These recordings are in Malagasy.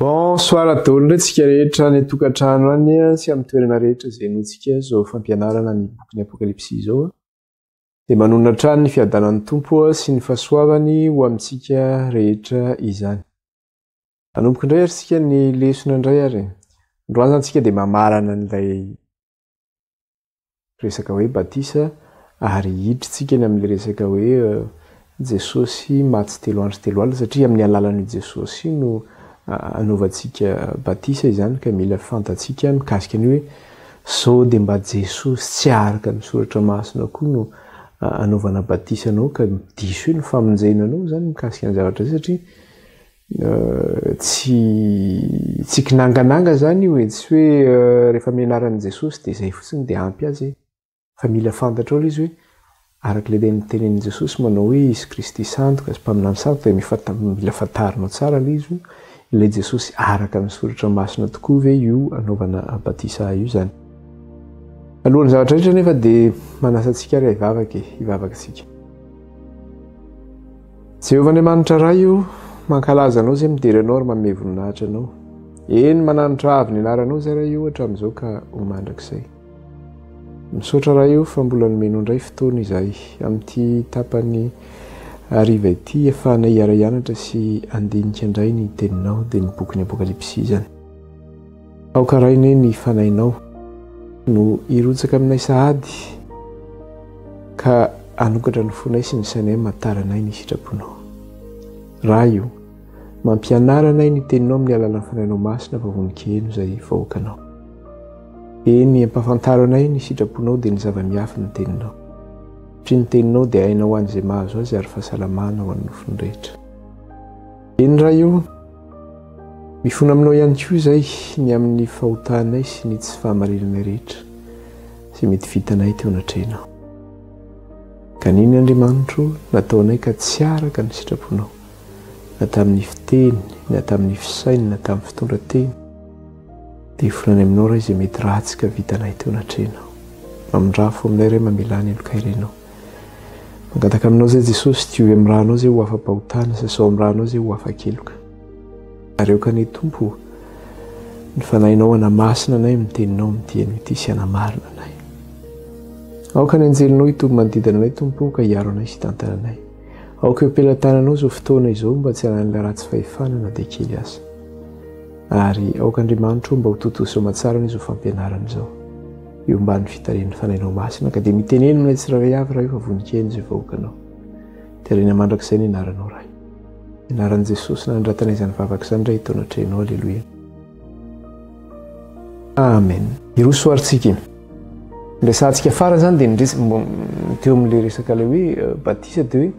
Bonsoir daholo indray tsika rehetra any an-tokantrano any sy amin'ny toerana rehetra izay henointsika izao fampianarana ny bokin'ny Apokalypsy izao. Dia manonona hatrany ny fiadanan'ny Tompo sy ny fahasoavany ho amintsika rehetra izany. Hanomboka indray ary tsika ny lesona indray ary. Androany izany tsika dia mamarana an'ilay resaka hoe batisa ary hidritsika ny amin'ilay resaka hoe Jesosy maty telo andro telo alina satria amin'ny alalan'io Jesosy io no anaovantsika batisa izany ka mila fantatsika mikasika an'io hoe sao dia mba Jesosy tsy araka ny soratra masina koa no anaovana batisa anao ka diso eo ny famonjena anao izany mikasika ny zavatra izay satria Tsy tsy kinangananga zany io e, tsy hoe rehefa amin'ny anaran'i Jesosy dia izay fotsiny dia ampy azy e. Fa mila fantatrao ilay izy hoe araka ilay teny tenenin'i Jesosy manao hoe izy Kristy sandoka sy mpaminany sandoka dia mifanta- mila fantarinao tsara ilay izy hoe ilay Jesosy araka ny soratra masina tokoa ve io anaovana batisa io izany. Alohan'ny zavatra rehetra anefa dia manasa antsika ary hivavaka e, hivavaka isika. Jehovah Andriamanitra Ray o, mankalaza Anao izay midera Anao ary manome voninahitra Anao. Eny, mananatra avo ny anaranao izay Ray o hatramin'izao ka ho mandrakizay. Misaotra Ray o fa mbola nomenao indray fotoana izahay amin'ity tapany hariva ity ahafahanay hiara-hianatra sy handinika indray ny teninao dia ny bokin'ny Apokalypsy izany. Aoka Ray anie ny Fanahinao no hirotsaka aminay sahady ka hanokatra ny fonay sy ny sainay hamantaranay ny sitraponao. Ray o, mampianara anay ny Teninao amin'ny alalan'ny Fanahinao Masina fa vonon-kiheno izay vahoakanao. Eny, ampahafantaro anay ny sitraponao dia ny zava-miafy ny Teninao. Satria ny Teninao dia aina ho an'izay mahazo azy ary fahasalamana ho an'ny nofony rehetra. Eny Ray o, Mifona aminao ihany koa izay ny amin'ny fahotanay sy ny tsy fahamarinanay rehetra izay mety vitanay teo anatrehanao. Ka nino Andriamanitro nataonay ka tsy araka ny sitraponao, na tamin'ny fiteny, na tamin'ny fisaina, na tamin'ny fitondran-tena, dia ifonanay aminao Ray izay mety ratsy ka vitanay teo anatrehanao. Mamindrafo aminay Ray mamelà ny heloka irenao. Mangataka aminao izay Jesosy, diovy amin'ny rànao izay ho afa-pahotana, sasao amin'ny rànao izay ho afa-keloka. Ary aoka anie Tompo o, ny Fanahinao hanamasina anay amin'ny Teninao amin'ity anio ity sy hanamarina anay. Aoka ny anjelinao hitoby manodidina anay Tompo o, ka hiaro anay sy hitantana anay. Aoka eo am-pelatananao izao fotoana izao mba tsy hanan'ilay ratsy fahefana na dia kely aza. Ary aoka Andriamanitro o mba ho tontosa aman-tsara anie izao fampianarana izao. Eo ambany fitarihan'ny Fanahinao Masina ka dia mitenena aminay tsirairay avy Ray fa vonon-keno izay vahoakanao. Terena mandrakizay ny anaranao Ray. Anaran'i Jesosy nanandratana izany vavaka izany Ray eto anatrehanao. Aleloia. Amen. Hiroso ary tsika. Ny resahantsika farany izany dia ny teo amin'ilay resaka ilay hoe euh, batisa dia hoe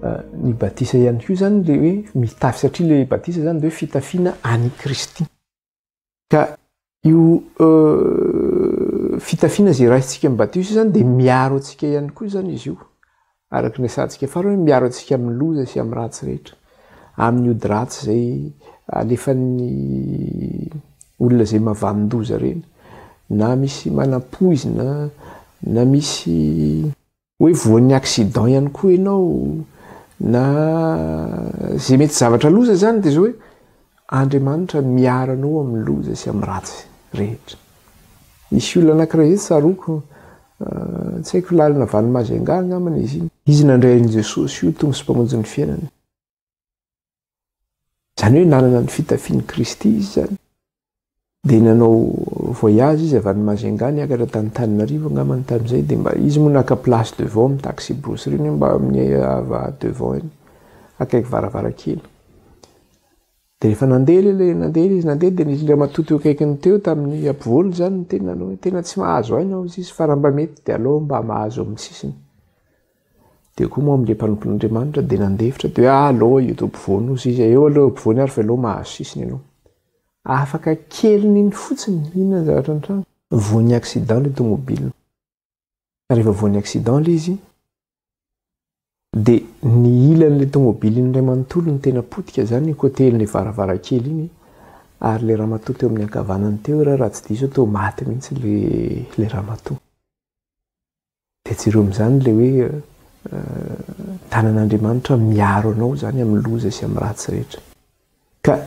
euh, ny batisa ihany koa izany ilay hoe mitafy satria ilay batisa izany dia hoe fitafiana an'i Kristy. Ka io fitafiana izay raisintsika amin'ny batisa io izany dia miaro antsika ihany koa izany izy io. Araka ny resahantsika farany hoe miaro antsika amin'ny loza sy amin'ny ratsy rehetra. Amin'ny ody ratsy izay alefan'ny olona izay mahavanon-doza ireny. Na misy manam-poizina, na misy Hoe voan'ny accident ihany koa ianao na ze mety zavatra loza zany de zao hoe Andriamanitra miaro anao amin'ny loza sy amin'ny ratsy rehetra. Nisy olona anankiray zay tsaroako tsy haiko lalana avy any Majunga angambany izy iny. Izy nandray an'i Jesosy io Tompo sy Mpamonjy ny fiainany. Izany hoe nanana ny fitafian'i Kristy izy izany. Dia nanao voyage izy avy any Majunga niakatra tany Antananarivo angambany tamin'izay dia mba izy moa naka place devant amin'ny taxi brousse ireny mba amin'ny ava devant eny akaiky varavarankely. Dia rehefa nandeha ilay nandeha izy nandeha dia nisy ramatoa teo akaikiny teo tamin'ny ampovoany izany niteny nanao hoe tena tsy mahazo aina hozy izy fa raha mba mety dia aleo mba mahazo amin'ny sisiny. Dia koa moa amin'ilay mpanompon'Andriamanitra dia nandefitra dia hoe ah aleo eto ampovoany hozy izy eo aloha eo ampovoany ary fa aleo mahazo sisiny ianao. Afaka kelin'iny fotsiny, inona ny zavatra nitranga? Voan'ny accident ilay tomobile. Rehefa voan'ny accident ilay izy, dia ny ilan'ilay tomobile iny iray manontolo no tena potika izany, ny côté-n'ilay varavarankely iny, ary ilay ramatoa teo amin'ny ankavanany teo raha tsy diso aho toa maty mihitsy ilay ramatoa. Dia jereo amin'izany ilay hoe tanan'Andriamanitra miaro anao izany amin'ny loza sy amin'ny ratsy rehetra. Ka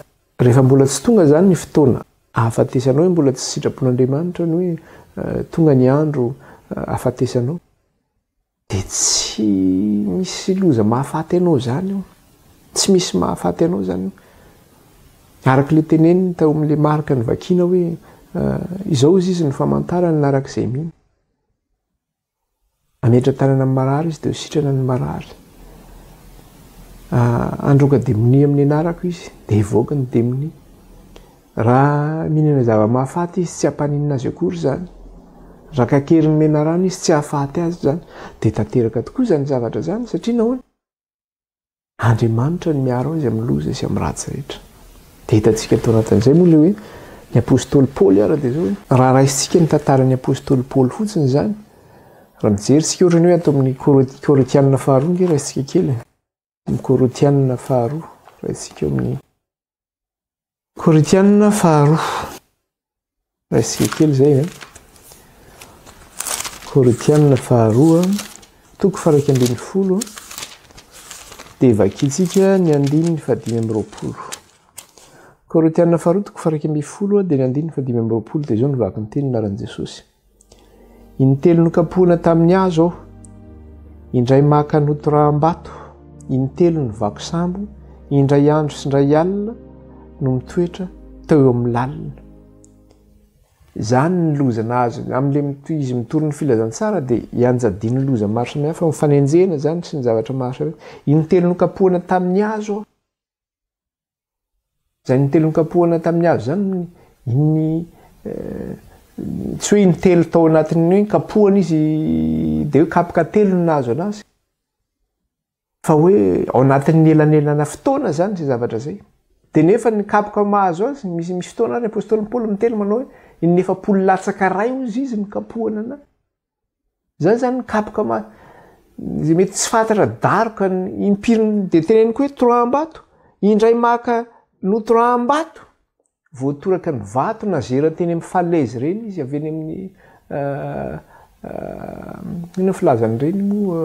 Rehefa mbola tsy tonga izany ny fotoana ahafatesanao hoe mbola tsy sitrapon'Andriamanitra ny hoe tonga ny andro ahafatesanao dia tsy misy loza mahafaty anao izany io. Tsy misy mahafaty anao izany io. Araka ilay teneniny tao amin'ilay marika novakiana hoe izao izy ny famantarana araka izay mino. Hametra-tanana amin'ny marary izy dia ho sitrana ny marary. Handroaka demonia amin'ny anarako izy dia hivoaka ny demonia. Raha mihinana zava-mahafaty izy tsy hampaninona azy akory izany. Raha kakerin'ny menarana izy tsy hahafaty azy izany. Dia tanteraka tokoa izany zavatra izany satria nahoana? Andriamanitra no miaro azy amin'ny loza sy amin'ny ratsy rehetra. Dia hitantsika tao anatin'izay moa ilay hoe ny apostoly Paoly ara dia izao hoe raha raisintsika ny tantaran'ny apostoly Paoly fotsiny izany, raha mijery isika ohatran'ny hoe ato amin'ny Korintianina faharoa ange raisintsika kely e. Ny Korintianina faharoa, raisintsika eo amin'ny Korintianina faharoa. Raisika kely izay e. Korintianina faharoa, toko faraika ambin'ny folo, dia vakintsika ny andininy fahadimy amby roapolo. Korintianina faharoa, toko faraika ambin'ny folo, dia ny andininy fahadimy amby roapolo, dia izao no vaky ny teny anaran'i Jesosy. Intelo nokapohina tamin'ny hazo aho, indray maka notoraham-bato, intelo nivaky sambo, indray andro sy indray alina no mitoetra teo eo amin'ny lalina. Izany ny loza nahazo amin'ilay izy mitory ny filazantsara dia ianjadian'ny loza maro samihafa, ny fanenjehana izany sy ny zavatra maro samihafa. Intelo nokapohina tamin'ny hazo aho. Izany intelo nokapohana tamin'ny hazo izany, iny tsy hoe intelo tao anatin'ny hoe kapohana izy dia hoe kapoka telo no nahazo anazy, fa hoe ao anatin'ny elanelana fotoana izany izay zavatra izay. Dia nefa ny kapoka mahazo azy, misy misy fotoana ary apostoly Paoly miteny manao hoe inefapolo latsaka iray hozy izy no kapohana anazy. Zany zany ny kapoka ma zay mety tsy fantatra daroka ny impiry de teneniko hoe toraham-bato, indray maka notoraham-bato, voatoraka ny vato nazera teny amin'ny falaise ireny izy avy eny amin'ny inona filazana ireny moa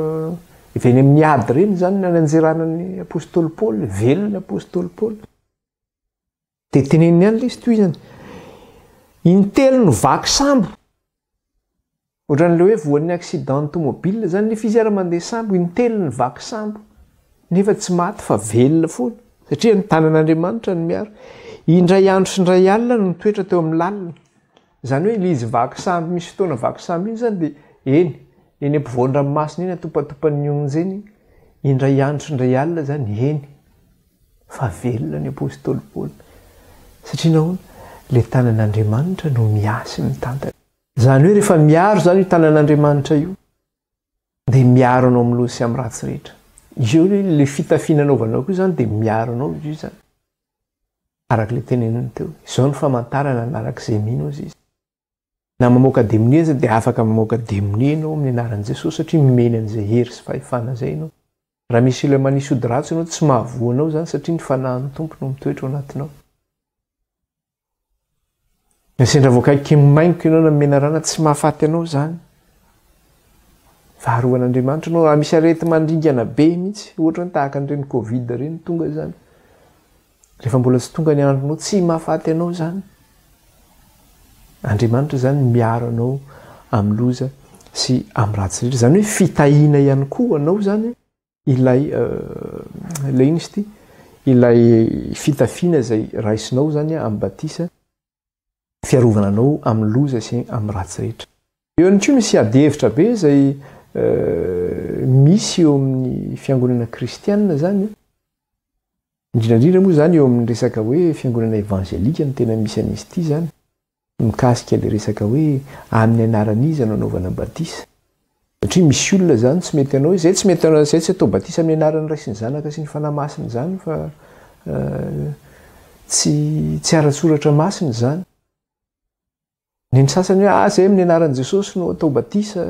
avy eny amin'ny ady ireny zany nananjerana ny apostoly Paoly, velona ny apostoly Paoly. De teneniny ihany ilay izy tohizany. Intelo no vaky sambo. Ohatran'ilay hoe voan'ny accident tomobile zany nefa izy ara mandeha sambo, intelo no vaky sambo. Nefa tsy maty fa velona foana. Satria ny tanan'Andriamanitra no miaro. Indray andro sy indray alina no nitoetra teo amin'ny lalina. Izany hoe ilay izy vaky sambo, misy fotoana vaky sambo iny zany dia eny, eny ampovoan-dranomasina eny atopatopan'ny onja eny, indray andro sy indray alina zany eny. Fa velona ny apostoly Paoly. Satria nahoana? Ilay tanan'Andriamanitra no miahy sy mitantana. Izany hoe rehefa miaro izany io tanan'Andriamanitra io, dia miaro anao amin'ny loza sy amin'ny ratsy rehetra. Io ilay fitafiana anaovanao koa izany dia miaro anao izy io izany. Araka ilay teneniny teo. Izao no famantarana anaraka izay mino hozy izy. Na mamoaka demonia aza dia afaka mamoaka demonia ianao amin'ny anaran'i Jesosy satria nomeny an'izay hery sy fahefana izay ianao. Raha misy olona manisy ody ratsy ianao tsy mahavoa anao izany satria ny fanahin'ny Tompo no mitoetra ao anatinao. Na sendra voakaiky maingoka ianao na menarana tsy mahafaty anao izany. Fa arovan'Andriamanitra ianao. Raha misy areti-mandringana be mihitsy, ohatra hoe tahaka an'ireny Covid ireny tonga izany. Rehefa mbola tsy tonga ny andronao, tsy mahafaty anao izany. Andriamanitra izany miaro anao amin'ny loza sy amin'ny ratsy rehetra. Izany hoe fitahiana ihany koa ho anao izany ilay ilay inona izy ity? Ilay fitafiana izay raisinao izany amin'ny batisa, fiarovana anao amin'ny loza sy amin'ny ratsy rehetra. Eo ihany koa misy adihevitra be izay misy eo amin'ny fiangonana kristianina izany. Indrindra indrindra moa izany eo amin'ny resaka hoe fiangonana evangelika no tena misy an'izy ity izany, mikasika ilay resaka hoe amin'ny anaran'iza no anaovana batisa. Satria misy olona izany tsy mety hanao hoe izay tsy mety hanao, izay tsy atao batisa amin'ny anaran'ny Ray sy ny Zanaka sy ny Fanahy Masina izany fa tsy tsy ara-tsoratra masina izany. Ny ny sasany hoe ah izay amin'ny anaran'i Jesosy no atao batisa.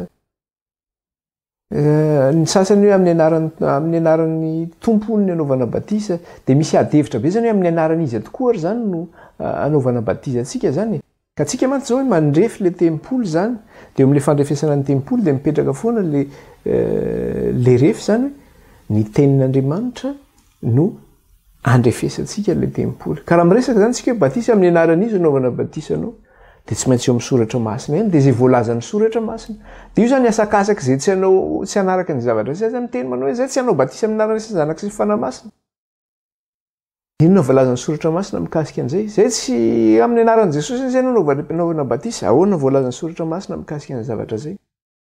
Ny sasany hoe amin'ny anaran'ny amin'ny anaran'ny Tompo hono ny anaovana batisa, dia misy ady hevitra be izany hoe amin'ny anaran'iza tokoa ary izany no anaovana batisa antsika izany e? Ka antsika mantsy izao hoe mandrefy ilay tempoly izany, dia eo amin'ilay fandrefesana ny tempoly dia mipetraka foana ilay ilay refy izany hoe ny tenin'Andriamanitra no. Andrefesantsika ilay tempoly. Ka raha miresaka izany tsika hoe batisa amin'ny anaran'iza no anaovana batisa anao, dia tsy maintsy eo amin'ny soratra masina ihany, dia izay voalazan'ny soratra masina. Dia io izany asakasaka izay tsy hanao, tsy hanaraka ny zavatra izay aza miteny manao hoe izay tsy hanao batisa amin'ny anaran'ny sy ny Zanaka sy ny Fanahy Masina. Inona voalazan'ny soratra masina mikasika an'izay? Izay tsy amin'ny anaran'i Jesosy izay no anaovana batisa. Ahoana voalazan'ny soratra masina mikasika ny zavatra izay?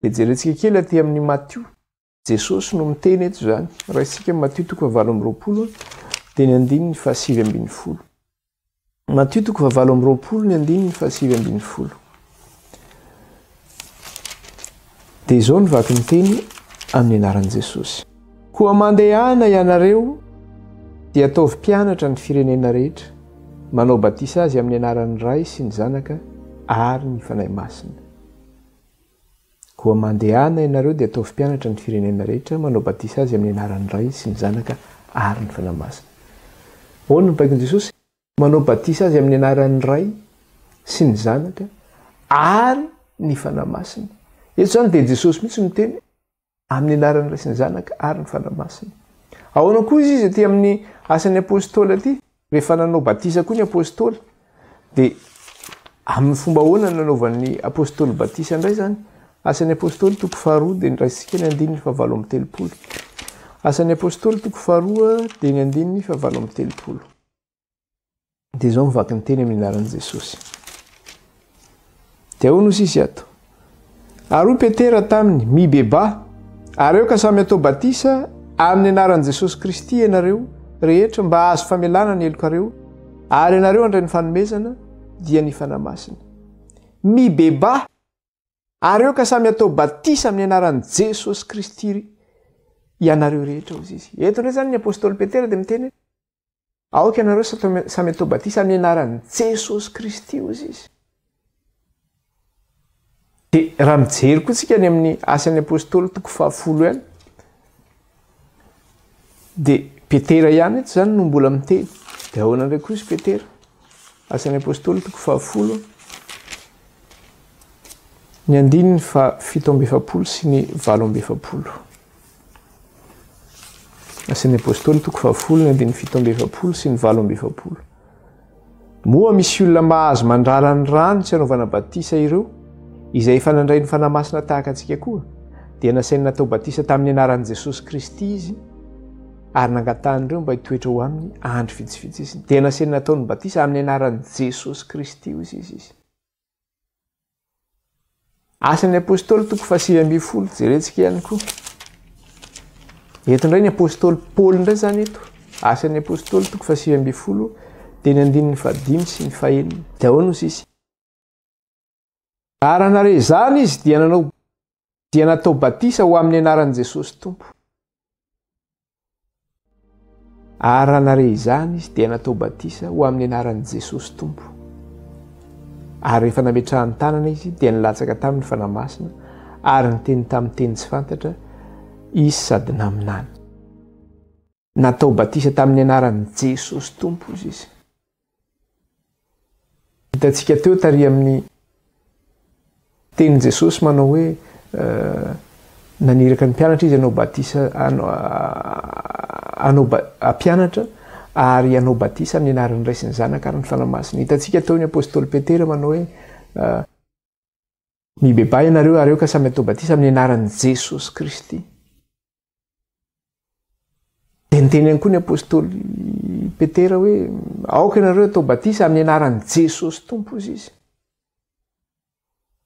Dia jerentsika kely aty amin'ny Matio. Jesosy no miteny eto izany. Raisintsika Matio toko fahavalo amby 20 dia ny andininy fahasivy ambin'ny folo. Matio toko fahavalo amby 20 ny andininy fahasivy ambin'ny folo. Dia izao ny vaky ny teny amin'ny anaran'i Jesosy. Koa mandehana ianareo dia ataovy mpianatra ny firenena rehetra, manao batisa azy amin'ny anaran'ny Ray sy ny Zanaka ary ny Fanahy Masina. Koa mandehana ianareo dia ataovy mpianatra ny firenena rehetra, manao batisa azy amin'ny anaran'ny Ray sy ny Zanaka ary ny Fanahy Masina. Ahoana no baikon'i Jesosy? Manao batisa azy amin'ny anaran'ny Ray sy ny Zanaka ary ny Fanahy Masina. Eto izany dia Jesosy mihitsy no miteny Amin'ny anaran'ny Ray sy ny Zanaka ary ny Fanahy Masina. Ahoana koa izy izy aty amin'ny asan'ny Apôstôly aty? Rehefa nanao batisa koa ny Apôstôly, dia amin'ny fomba ahoana no nanaovan'ny Apôstôly batisa indray izany? Asan'ny Apôstôly toko faharoa dia niraisintsika ny andininy fahavalo amby 30. Asan'ny Apôstôly toko faharoa dia ny andininy fahavalo amby 30. Dia izao mivaky ny teny amin'ny anaran'i Jesosy. Dia hoy no sisy ato. Ary hoy Petera taminy, Mibebaha, ary aoka samy atao batisa amin'ny anaran'i Jesosy Kristy ianareo rehetra mba hahazo famelana ny helokareo, ary ianareo handray ny fanomezana, dia ny Fanahy Masina. Mibebaha, ary aoka samy atao batisa amin'ny anaran'i Jesosy Kristy ianareo rehetra, hoy izy. Eto indray izany ny apostoly Petera dia miteny hoe, Aoka ianareo samy atao batisa amin'ny anaran'i Jesosy Kristy, hozy izy. Dia raha mijery koa tsika any amin'ny Asan'ny Apostoly toko fahafolo ihany, dia Petera ihany eto izany no mbola miteny. Dia ahoana indray koa izy Petera? Asan'ny Apostoly toko fahafolo, ny andininy faha 47 sy ny 48. Asan'ny Apostoly toko fahafolo ny andininy 47 sy ny 48. Moa misy olona mahazo mandrara ny rano tsy anaovana batisa ireo, izay efa nandray ny Fanahy Masina tahaka antsika koa? Dia nasainy natao batisa tamin'ny anaran'i Jesosy Kristy izy, ary nangatahan'ireo mba hitoetra ho aminy andro vitsivitsy izy. Dia nasainy natao ny batisa amin'ny anaran'i Jesosy Kristy, hoy izy izy. Asan'ny Apostoly toko faha-19, jerentsika ihany koa. Eto indray ny Apostoly Paoly indray izany eto. Asan'ny Apostoly toko faha-19, dia ny andininy fahadimy sy ny fahenina. Dia ahoana hoy izy? Ary raha nare izany izy dia nanao dia natao batisa ho amin'ny anaran'i Jesosy Tompo. Ary raha nare izany izy dia natao batisa ho amin'ny anaran'i Jesosy Tompo. Ary rehefa nametrahany tanana izy dia nilatsaka taminy ny Fanahy Masina ary niteny tamin'ny teny tsy fantatra izy sady naminany. Natao batisa tamin'ny anaran'i Jesosy Tompo izy izy. Hitantsika teo tary amin'ny tenin'i Jesosy manao hoe naniraka ny mpianatra izy hanao batisa hanao hampianatra ary hanao batisa amin'ny anaran'ny Ray sy ny Zanaka ary ny Fanahy Masina. Hitantsika teo ny apostoly Petera manao hoe mibebaha ianareo ary aoka samy atao batisa amin'ny anaran'i Jesosy Kristy. Dia niteny ihany koa ny apostoly Petera hoe, aoka ianareo atao batisa amin'ny anaran'i Jesosy Tompo, hozy izy.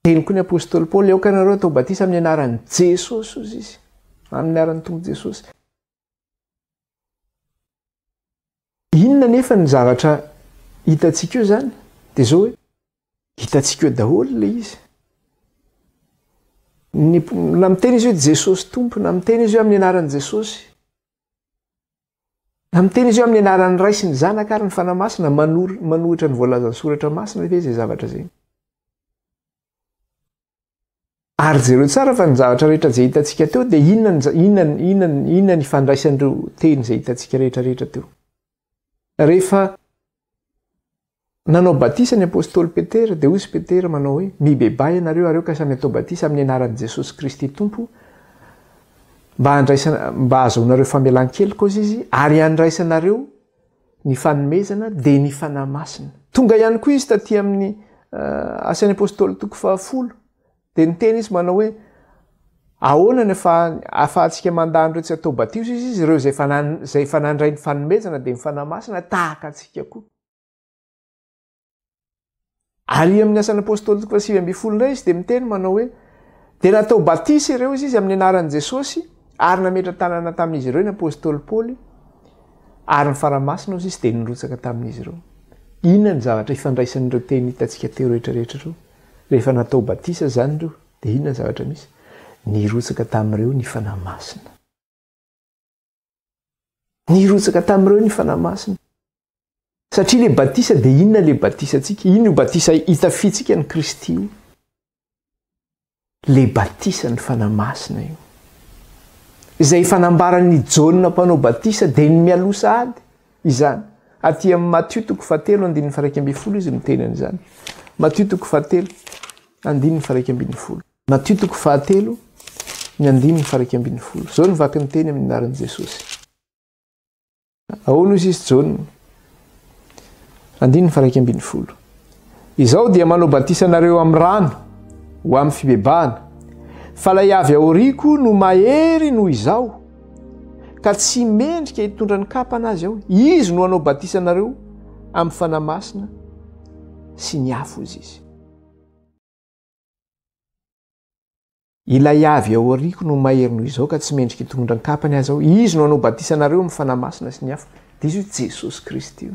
Niteny koa ny apostoly Paoly, aoka ianareo atao batisa amin'ny anaran'i Jesosy, hozy izy. Amin'ny anaran'ny Tompo Jesosy. Inona nefa ny zavatra hitantsika eo izany? Dia izao hoe, Hitantsika eo daholo ilay izy. Ny, na miteny izy hoe Jesosy Tompo, na miteny izy hoe amin'ny anaran'i Jesosy, na miteny izy hoe amin'ny anaran'ny Ray sy ny Zanaka ary ny Fanahy Masina, manor, manohitra ny voalazan'ny Soratra Masina ve izay zavatra izay? Ary jereo tsara fa ny zavatra rehetra izay hitantsika teo dia inona, inona, inona, inona ny ifandraisan'ireo teny izay hitantsika rehetra rehetra teo. Rehefa Nanao batisa ny apostoly Petera, dia hoy izy Petera manao hoe, Mibebaha ianareo ary aoka samy hatao batisa amin'ny anaran'i Jesosy Kristy Tompo, mba handraisana, mba hahazoanareo famelan-keloka, hozy izy, ary handraisanareo. Ny fanomezana dia ny Fanahy Masina. Tonga ihany koa izy taty amin'ny Asan'ny Apostoly toko fahafolo, dia niteny izy manao hoe, Ahoana ny ahafahantsika mandà an'ireo tsy atao batisa izy, ireo izay efa izay efa nandray ny fanomezana dia ny Fanahy Masina tahaka antsika koa. Ary amin'ny Asan'ny Apostoly toko fahasivy ambin'ny folo indray izy dia miteny manao hoe, Dia natao batisa ireo izy izy amin'ny anaran'i Jesosy, ary nametra-tanana tamin'izy ireo ny Apostoly Paoly, ary ny Fanahy Masina hozy izy dia nirotsaka tamin'izy ireo. Inona ny zavatra ifandraisan'ireo teny hitantsika teo rehetra rehetra ireo? Rehefa natao batisa izany ireo, dia inona ny zavatra misy? Nirotsaka tamin'ireo ny Fanahy Masina. Nirotsaka tamin'ireo ny Fanahy Masina. Satria ilay batisa dia inona ilay batisantsika? Inona io batisa itafiantsika an'i Kristy io? Ilay batisan'ny Fanahy Masina io. Izay efa nambaran'i Jaona mpanao batisa dia ny mialoha sahady izany. Aty amin'ny Matio toko fahatelo andininy faha-iraika ambin'ny folo izy miteny an'izany. Matio toko fahatelo andininy faha-iraika ambin'ny folo. Matio toko fahatelo ny andininy faha-iraika ambin'ny folo. Izao no vaky ny teny amin'ny anaran'i Jesosy. Ahoana hoy izy Jaona? Andininy faha-11. Izaho dia manao batisa anareo amin'ny rano ho amin'ny fibebahana, fa ilay avy aoriako no mahery noho izaho, ka tsy mendrika hitondra ny kapana azy aho. Izy no hanao batisa anareo amin'ny Fanahy Masina sy ny afo, hoy izy. Ilay avy ao aoriako no mahery noho izao ka tsy mendrika hitondra ny kapany aza aho. Izy no hanao batisa anareo amin'ny Fanahy Masina sy ny afo. Dia izy io Jesosy Kristy io.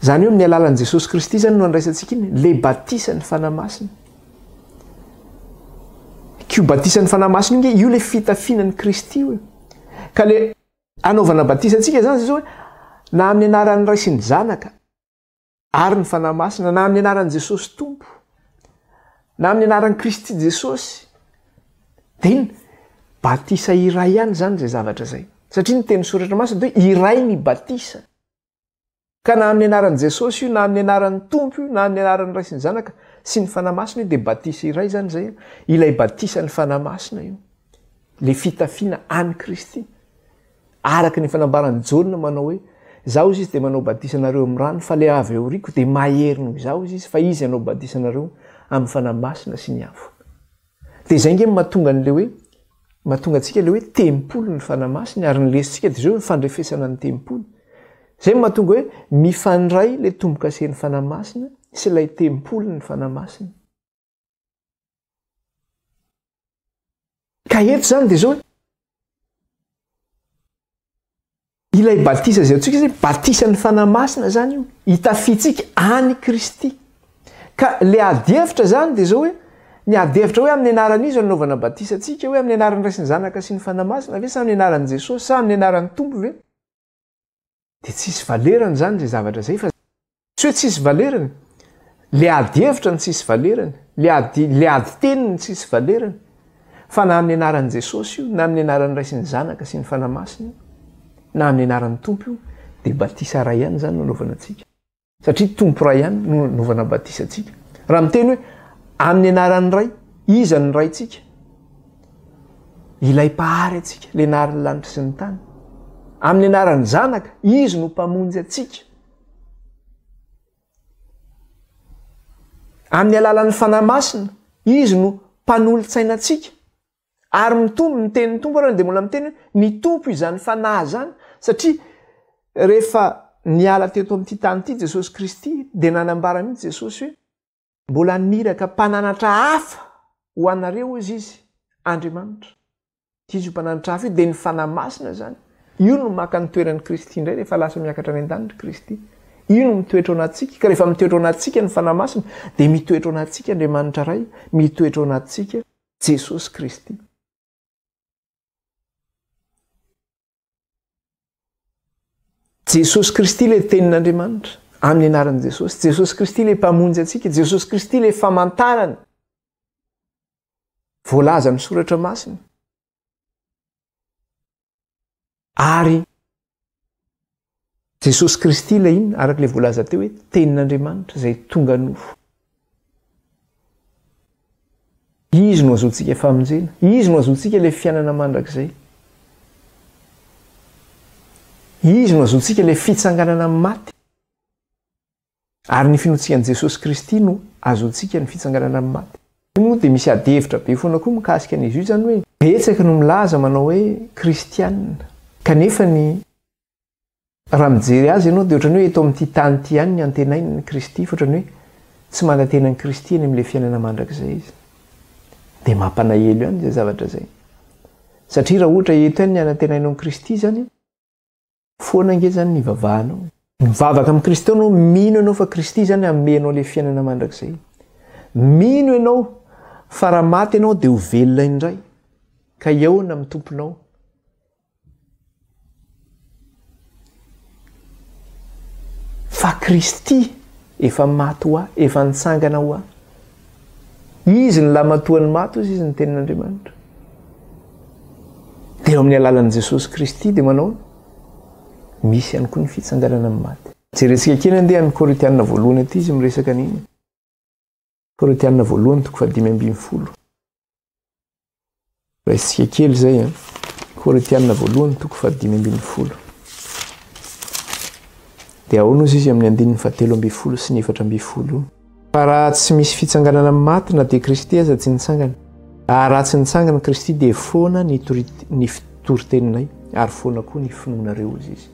Izany hoe amin'ny alalan'i Jesosy Kristy izany no andraisantsika iny, le batisan'ny Fanahy Masina. K'io batisan'ny Fanahy Masina io nge, io le fitafiana an'i Kristy io e. Ka le anaovana batisa antsika izany zao hoe na amin'ny anaran'ny Ray sy ny Zanaka, ary ny Fanahy Masina, na amin'ny anaran'i Jesosy Tompo, na amin'ny anaran'i Kristy Jesosy, dia inona? Batisa iray ihany izany izay zavatra izay. Satria ny teny soratra masina dia hoe iray ny batisa. Ka na amin'ny anaran'i Jesosy io, na amin'ny anaran'ny Tompo io, na amin'ny anaran'ny Ray sy ny Zanaka sy ny Fanahy Masina io, dia batisa iray izany izay, ilay batisan'ny Fanahy Masina io. Ilay fitafiana an'i Kristy. Araka ny efa nambaran'i Jaona manao hoe, Izaho hozy izy dia manao batisa anareo amin'ny rano, fa ilay avy aoriako dia mahery noho izaho hozy izy, fa izy hanao batisa anareo amin'ny Fanahy Masina sy ny afo. Dia izay ange no mahatonga an'ilay hoe, mahatonga antsika ilay hoe tempoly ny Fanahy Masina, ary ny lesontsika dia izao hoe ny fandrefesana ny tempoly. Izay no mahatonga hoe mifandray ilay tombokasen'ny Fanahy Masina sy ilay tempolin'ny Fanahy Masina. Ka eto izany dia izao hoe, ilay batisa izay antsika izay, batisan'ny Fanahy Masina izany io, hitafiantsika an'i Kristy. Ka le ady hevitra izany dia izao hoe, ny ady hevitra hoe amin'ny anaran'iza no anaovana batisa antsika, hoe amin'ny anaran'ny Ray sy ny Zanaka sy ny Fanahy Masina ve sa amin'ny anaran'i Jesosy sa amin'ny anaran'ny Tompo ve? Dia tsisy valerany izany izay zavatra izay fa tsy hoe tsisy valerany, le ady hevitra no tsisy valerany, le ady le ady teny no tsisy valerany, fa na amin'ny anaran'i Jesosy io, na amin'ny anaran'ny Ray sy ny Zanaka sy ny Fanahy Masina io, na amin'ny anaran'ny Tompo io, dia batisa iray ihany izany no anaovana antsika. Satria Tompo iray ihany no nanaovana batisa antsika. Raha miteny hoe amin'ny anaran'ny Ray, iza no Raintsika? Ilay Mpahary antsika, ilay nahary ny lanitra sy ny tany. Amin'ny anaran'ny Zanaka, Izy no Mpamonjy antsika. Amin'ny alalan'ny Fanahy Masina, Izy no Mpanolotsaina antsika. Ary mitombo ny tenin'ny Tompo ary dia mbola miteny hoe ny Tompo izany Fanahy izany satria rehefa niala teto amin'ity tany ity Jesosy Kristy dia nanambara mihitsy Jesosy hoe mbola niraka mpananatra hafa ho anareo hozy izy Andriamanitra. Izy io mpananatra hafa io dia ny Fanahy Masina izany. Io no maka ny toeran'i Kristy indray rehefa lasa miakatra any an-danitra Kristy. Io no mitoetra ao anatintsika, ka rehefa mitoetra ao anatintsika ny Fanahy Masina dia mitoetra ao anatintsika Andriamanitra Ray, mitoetra ao anatintsika Jesosy Kristy. Jesosy Kristy ilay tenin'Andriamanitra, amin'ny anaran'i Jesosy. Jesosy Kristy ilay mpamonjy antsika, Jesosy Kristy ilay famantarana voalaza amin'ny soratra masina. Ary Jesosy Kristy ilay inona? Araka ilay voalaza teo hoe tenin'Andriamanitra izay tonga nofo. Izy no azontsika famonjena. Izy no azontsika ilay fiainana mandrakizay. Izy no ahazoantsika ilay fitsanganana amin'ny maty. Ary ny finoantsika an'i Jesosy Kristy no ahazoantsika ny fitsanganana amin'ny maty. Io moa dia misy adihevitra be foana koa mikasika an'izy io izany hoe betsaka no milaza manao hoe kristianina kanefa ny raha mijery azy ianao dia ohatran'ny hoe eto amin'ity tany ity ihany ny antenainy ny Kristy fa ohatran'ny hoe tsy manantena an'i Kristy eny amin'ilay fiainana mandrakizay izy. Dia mampanahelo ihany izay zavatra izay. Satria raha ohatra eto ihany ny anantenainao an'i Kristy izany, Foana ange zany ny ivavahanao e. Mivavaka amin'i Kristy ianao, mino ianao fa Kristy izany hanome anao ilay fiainana mandrakizay. Mino ianao fa raha maty ianao dia ho velona indray ka hihaona amin'ny Tomponao. Fa Kristy efa maty ho ahy, efa nitsangana ho ahy. Izy ny lamatoan'ny maty hozy izy ny tenin'Andriamanitra. Dia eo amin'ny alalan'i Jesosy Kristy dia manao misy ihany koa ny fitsanganana amin'ny maty. Jerentsika kely andeha amin'ny Korintianina voalohany aty izy miresaka an'iny. Korintianina voalohany toko faha 15. Raisintsika kely izay an. Korintiana voalohany toko faha 15. Dia ahoana ozy izy amin'ny andininy faha 13 sy ny 14 io. Fa raha tsy misy fitsanganana amin'ny maty na dia Kristy aza tsy nitsangana. Ary raha tsy nitsangana Kristy dia foana ny ny fitoriteninay ary foana koa ny finoanareo ozy izy.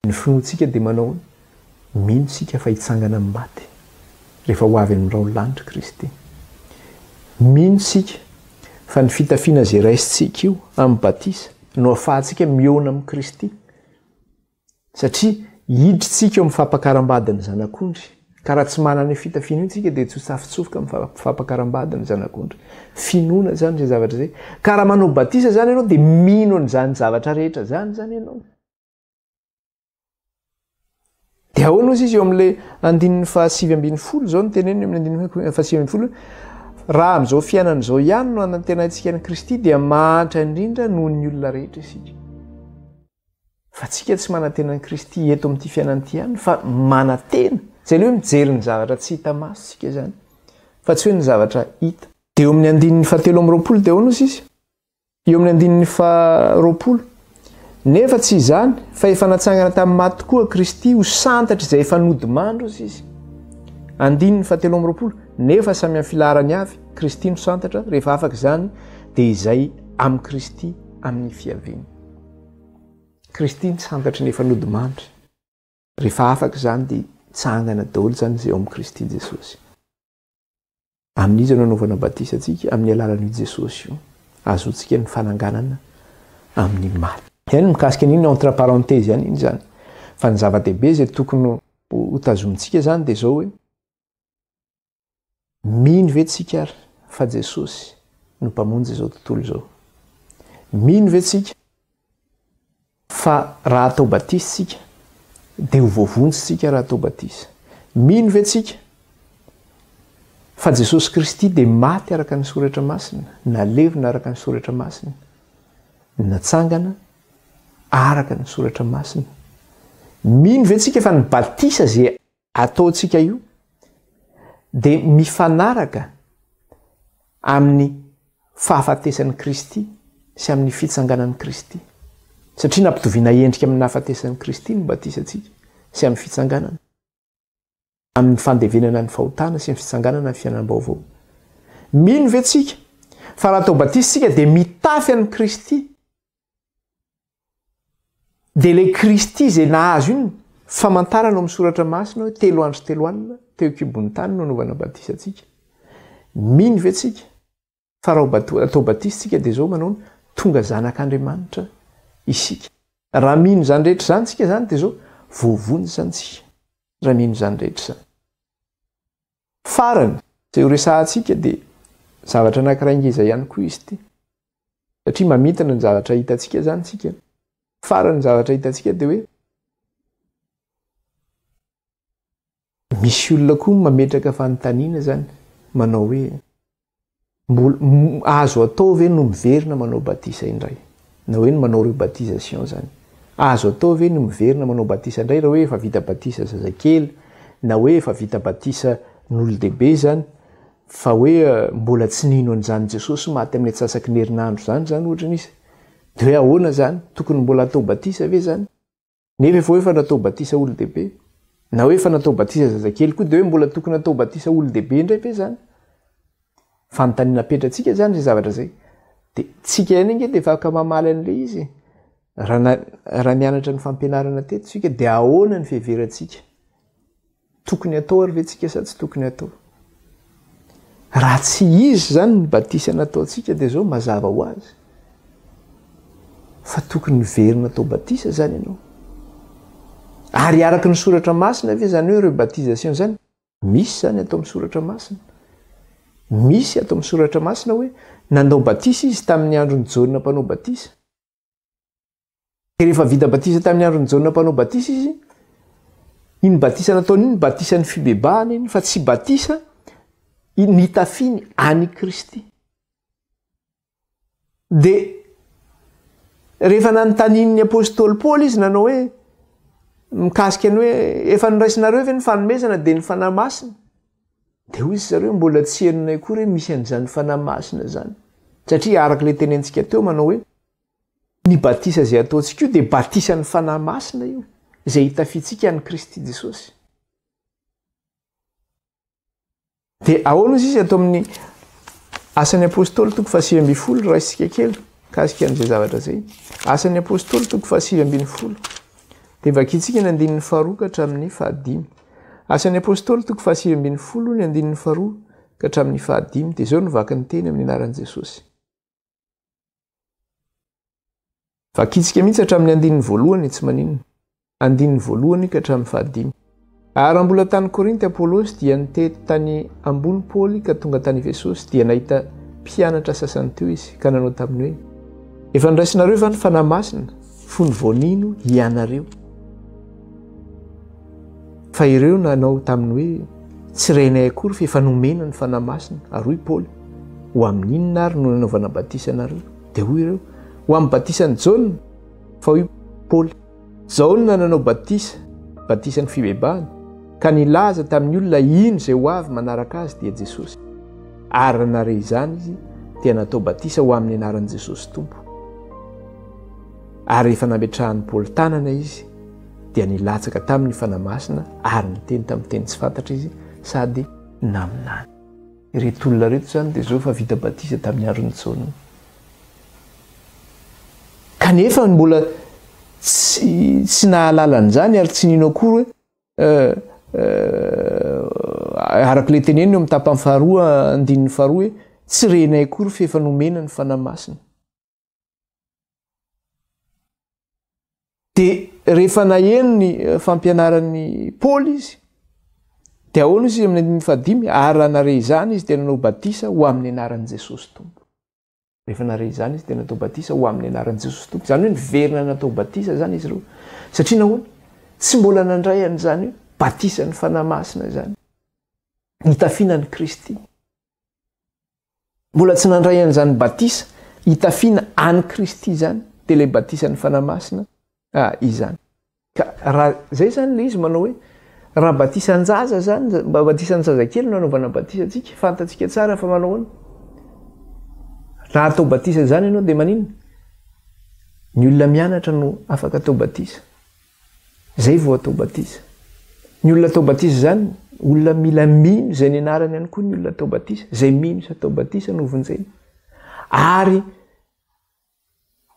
Ny finoantsika dia manao hoe, mino isika fa hitsangana amin'ny maty rehefa ho avy amin'ny rahon'ny lanitra Kristy. Mino isika fa ny fitafiana izay raisintsika io amin'ny batisa no ahafahantsika mihaona amin'i Kristy. Satria hidritsika eo amin'ny fampakaram-badin'ny Zanak'ondry. Ka raha tsy manana io fitafiana io isika dia tsy ho tafitsofoka amin'ny fampakaram-badin'ny Zanak'ondry. Finoana izany izay zavatra izay. Ka raha manao batisa izany ianao dia mino an'izany zavatra rehetra izany izany ianao. Dia ahoana ozy izy eo amin'ilay andininy faha-19 izao no teneniny eo amin'ny andininy faha-19 raha amin'izao fiainana izao ihany no anantenaintsika an'i Kristy dia mahantra indrindra noho ny olona rehetra isika. Fa tsika tsy manantena an'i Kristy eto amin'ity fiainana ity ihany fa manantena. Izay ilay hoe mijery ny zavatra tsy hita maso isika izany fa tsy hoe ny zavatra hita. Dia eo amin'ny andininy faha-23 dia ahoana ozy izy? Eo amin'ny andininy faha-20, Nefa tsy izany, fa efa natsangana tamin'ny maty tokoa Kristy ho santatr' izay efa nodimandry, hozy izy. Andininy faha-23, Nefa samy amin'ny filaharany avy, Kristy no santatra, rehefa afaka izany, dia izay amin'i Kristy amin'ny fiaviany. Kristy no santatry ny efa nodimandry. Rehefa afaka izany, dia tsangana daholo izany izay ao amin'i Kristy Jesosy. Amin'iza no anaovana batisa antsika? Amin'ny alalan'io Jesosy io. Ahazoantsika ny fananganana amin'ny maty. Eny, mikasika an'iny entre parenthèse ihany iny izany. Fa ny zava-dehibe izay tokony ho tazomintsika izany dia izao hoe, mino ve tsika ary fa Jesosy no Mpamonjy izao tontolo izao? Mino ve tsika Fa raha atao batisa isika, dia ho voavonjy isika raha atao batisa. Mino ve tsika fa Jesosy Kristy dia maty araka ny Soratra Masina, nalevina araka ny Soratra Masina, natsangana araka ny Soratra Masina? Mino ve tsika fa ny batisa izay ataontsika io dia mifanaraka amin'ny fahafatesan'i Kristy sy amin'ny fitsanganan'i Kristy. Satria nampitoviana endrika amin'ny nahafatesan'i Kristy ny batisantsika sy amin'ny fitsanganana, amin'ny fandevenana ny fahotana sy ny fitsanganana ny fiainam-baovao. Mino ve tsika fa raha atao batisa isika dia mitafy an'i Kristy? Dia ilay Kristy izay nahazo iny famantarana ao amin'ny soratra masina hoe telo andro sy telo alina teo an-kibon'ny tany no nanaovana batisa antsika. Mino ve tsika fa raha atao batisa tsika dia izao manao tonga zanak'Andriamanitra isika. Raha mino izany rehetra izany tsika izany dia izao voavonjy izany tsika raha mino izany rehetra izany. Farany, izay ho resahantsika dia zavatra anankiray ngeza ihany koa izy ity. Satria mamintina ny zavatra hitantsika izany tsika. Farany ny zavatra hitantsika dia hoe misy olona koa mametraka fanontaniana izany manao hoe mbola azo atao ve no miverina manao batisa indray? Na hoe ny manao rebaptisation izany. Azo atao ve ny miverina manao batisa indray raha hoe efa vita batisa zazakely na hoe efa vita batisa n'olon-dehibe izany fa hoe mbola tsy nino an'izany Jesosy maty amin'ny antsasaky ny herinandro izany izany ohatra ny izy. Dia hoe ahoana izany? Tokony mbola atao batisa ve izany? Nefa efa hoe efa natao batisa olon-dehibe. Na hoe efa natao batisa zazakely koa dia hoe mbola tokony atao batisa olon-dehibe indray ve izany? Fanontaniana apetratsika izany izay zavatra izay. Dia tsika ihany ange dia efa afaka mamaly an'ilay izy e. Raha na, raha nianatra ny fampianarana teto isika dia ahoana ny fiheverantsika? Tokony atao ary ve tsika sa tsy tokony atao? Raha tsy izy izany ny batisa nataontsika dia izao mazava ho azy fa tokony hiverina atao batisa izany ianao. Ary araka ny soratra masina ve izany hoe rebaptisation izany? Misy izany ato amin'ny soratra masina. Misy ato amin'ny soratra masina hoe nandao batisa izy tamin'ny andron'i Jaona mpanao batisa. Rehefa vita batisa tamin'ny andron'i Jaona mpanao batisa izy, iny batisa nataony iny batisan'ny fibebahana iny fa tsy batisa nitafiny an'i Kristy. Dia rehefa nanontanian'ny apostoly Paoly izy nanao hoe mikasika ny hoe efa noraisinareo ve ny fanomezana dia ny Fanahy Masina? Dia hoy izy zareo mbola tsy henonay koa re misy an'izany Fanahy Masina izany. Satria araka ilay tenentsika teo manao hoe Ny batisa izay ataontsika io dia batisan'ny Fanahy Masina io, izay itafiantsika an'i Kristy Jesosy. Dia ahoana izy izy ato amin'ny Asan'ny Apostoly toko faha-19, raisitsika kely mikasika an'izay zavatra izay. Asan'ny Apostoly toko faha-19. Dia vakintsika ny andininy faharoa ka hatramin'ny fahadimy. Asan'ny Apostoly toko faha-19 ny andininy faharoa ka hatramin'ny fahadimy. Dia izao no vaky ny teny amin'ny anaran'i Jesosy. Vakintsika mihitsy hatramin'ny andininy voalohany, tsy maninona. Andininy voalohany ka hatramin'ny fahadimy. Ary raha mbola tany Korinty Apolosy, dia nitety tany ambony Paoly ka tonga tany Efesosy, dia nahita mpianatra sasany teo izy, ka nanao taminy hoe, Efa noraisinareo va ny Fanahy Masina fony vao nino hianareo? Fa ireo nanao taminy hoe, Tsy renay akory fa efa nomena ny Fanahy Masina. Ary hoy Paoly, Ho amin'ny inona ary no nanaovana batisa anareo? Dia hoy ireo, Ho amin'ny batisan'i Jaona. Fa hoy Paoly, Jaona nanao batisa, batisan'ny fibebahana, ka nilaza tamin'ny olona hino izay ho avy manaraka azy, dia Jesosy. Ary raha nahare izany izy, dia natao batisa ho amin'ny anaran'i Jesosy Tompo. Ary rehefa nametrahan'i Paoly tanana izy, dia nilatsaka taminy ny Fanahy Masina ary niteny tamin'ny teny tsy fantatra izy sady naminany. Ireto olona ireto izany dia izao fa vita batisa tamin'ny andron'i Jaona. Kanefa mbola tsy tsy nahalala an'izany ary tsy nino akory hoe araka ilay teneniny eo amin'ny tapany faharoa andininy faharoa hoe tsy renay akory fa efa nomena ny Fanahy Masina. Dia rehefa naheno ny eh, fampianaran'i Paoly izy, dia ahoana izy amin'ny andininy fahadimy? Ary raha nare izany izy dia nanao batisa ho amin'ny anaran'i Jesosy Tompo. Rehefa nare izany izy dia natao batisa ho amin'ny anaran'i Jesosy Tompo. Izany hoe niverina natao batisa izany izy ireo. Satria nahoana? Tsy mbola nandray an'izany hoe batisan'ny Fanahy Masina izany. Nitafiana an'i Kristy. Mbola tsy nandray an'izany batisa hitafiana an'i Kristy izany, dia ilay batisan'ny Fanahy Masina izany. Ka raha izay izany ilay izy manao hoe, raha batisan-jaza izany, mba batisan'ny zazakely no anaovana batisa antsika, fantatsika tsara fa manao ahoana? Raha atao batisa izany ianao dia maninona? Ny olona mianatra no afaka atao batisa. Zay vao atao batisa. Ny olona atao batisa izany, olona mila mino izay nianarany ihany koa ny olona atao batisa. Izay mino sy atao batisa no vonjena. Ary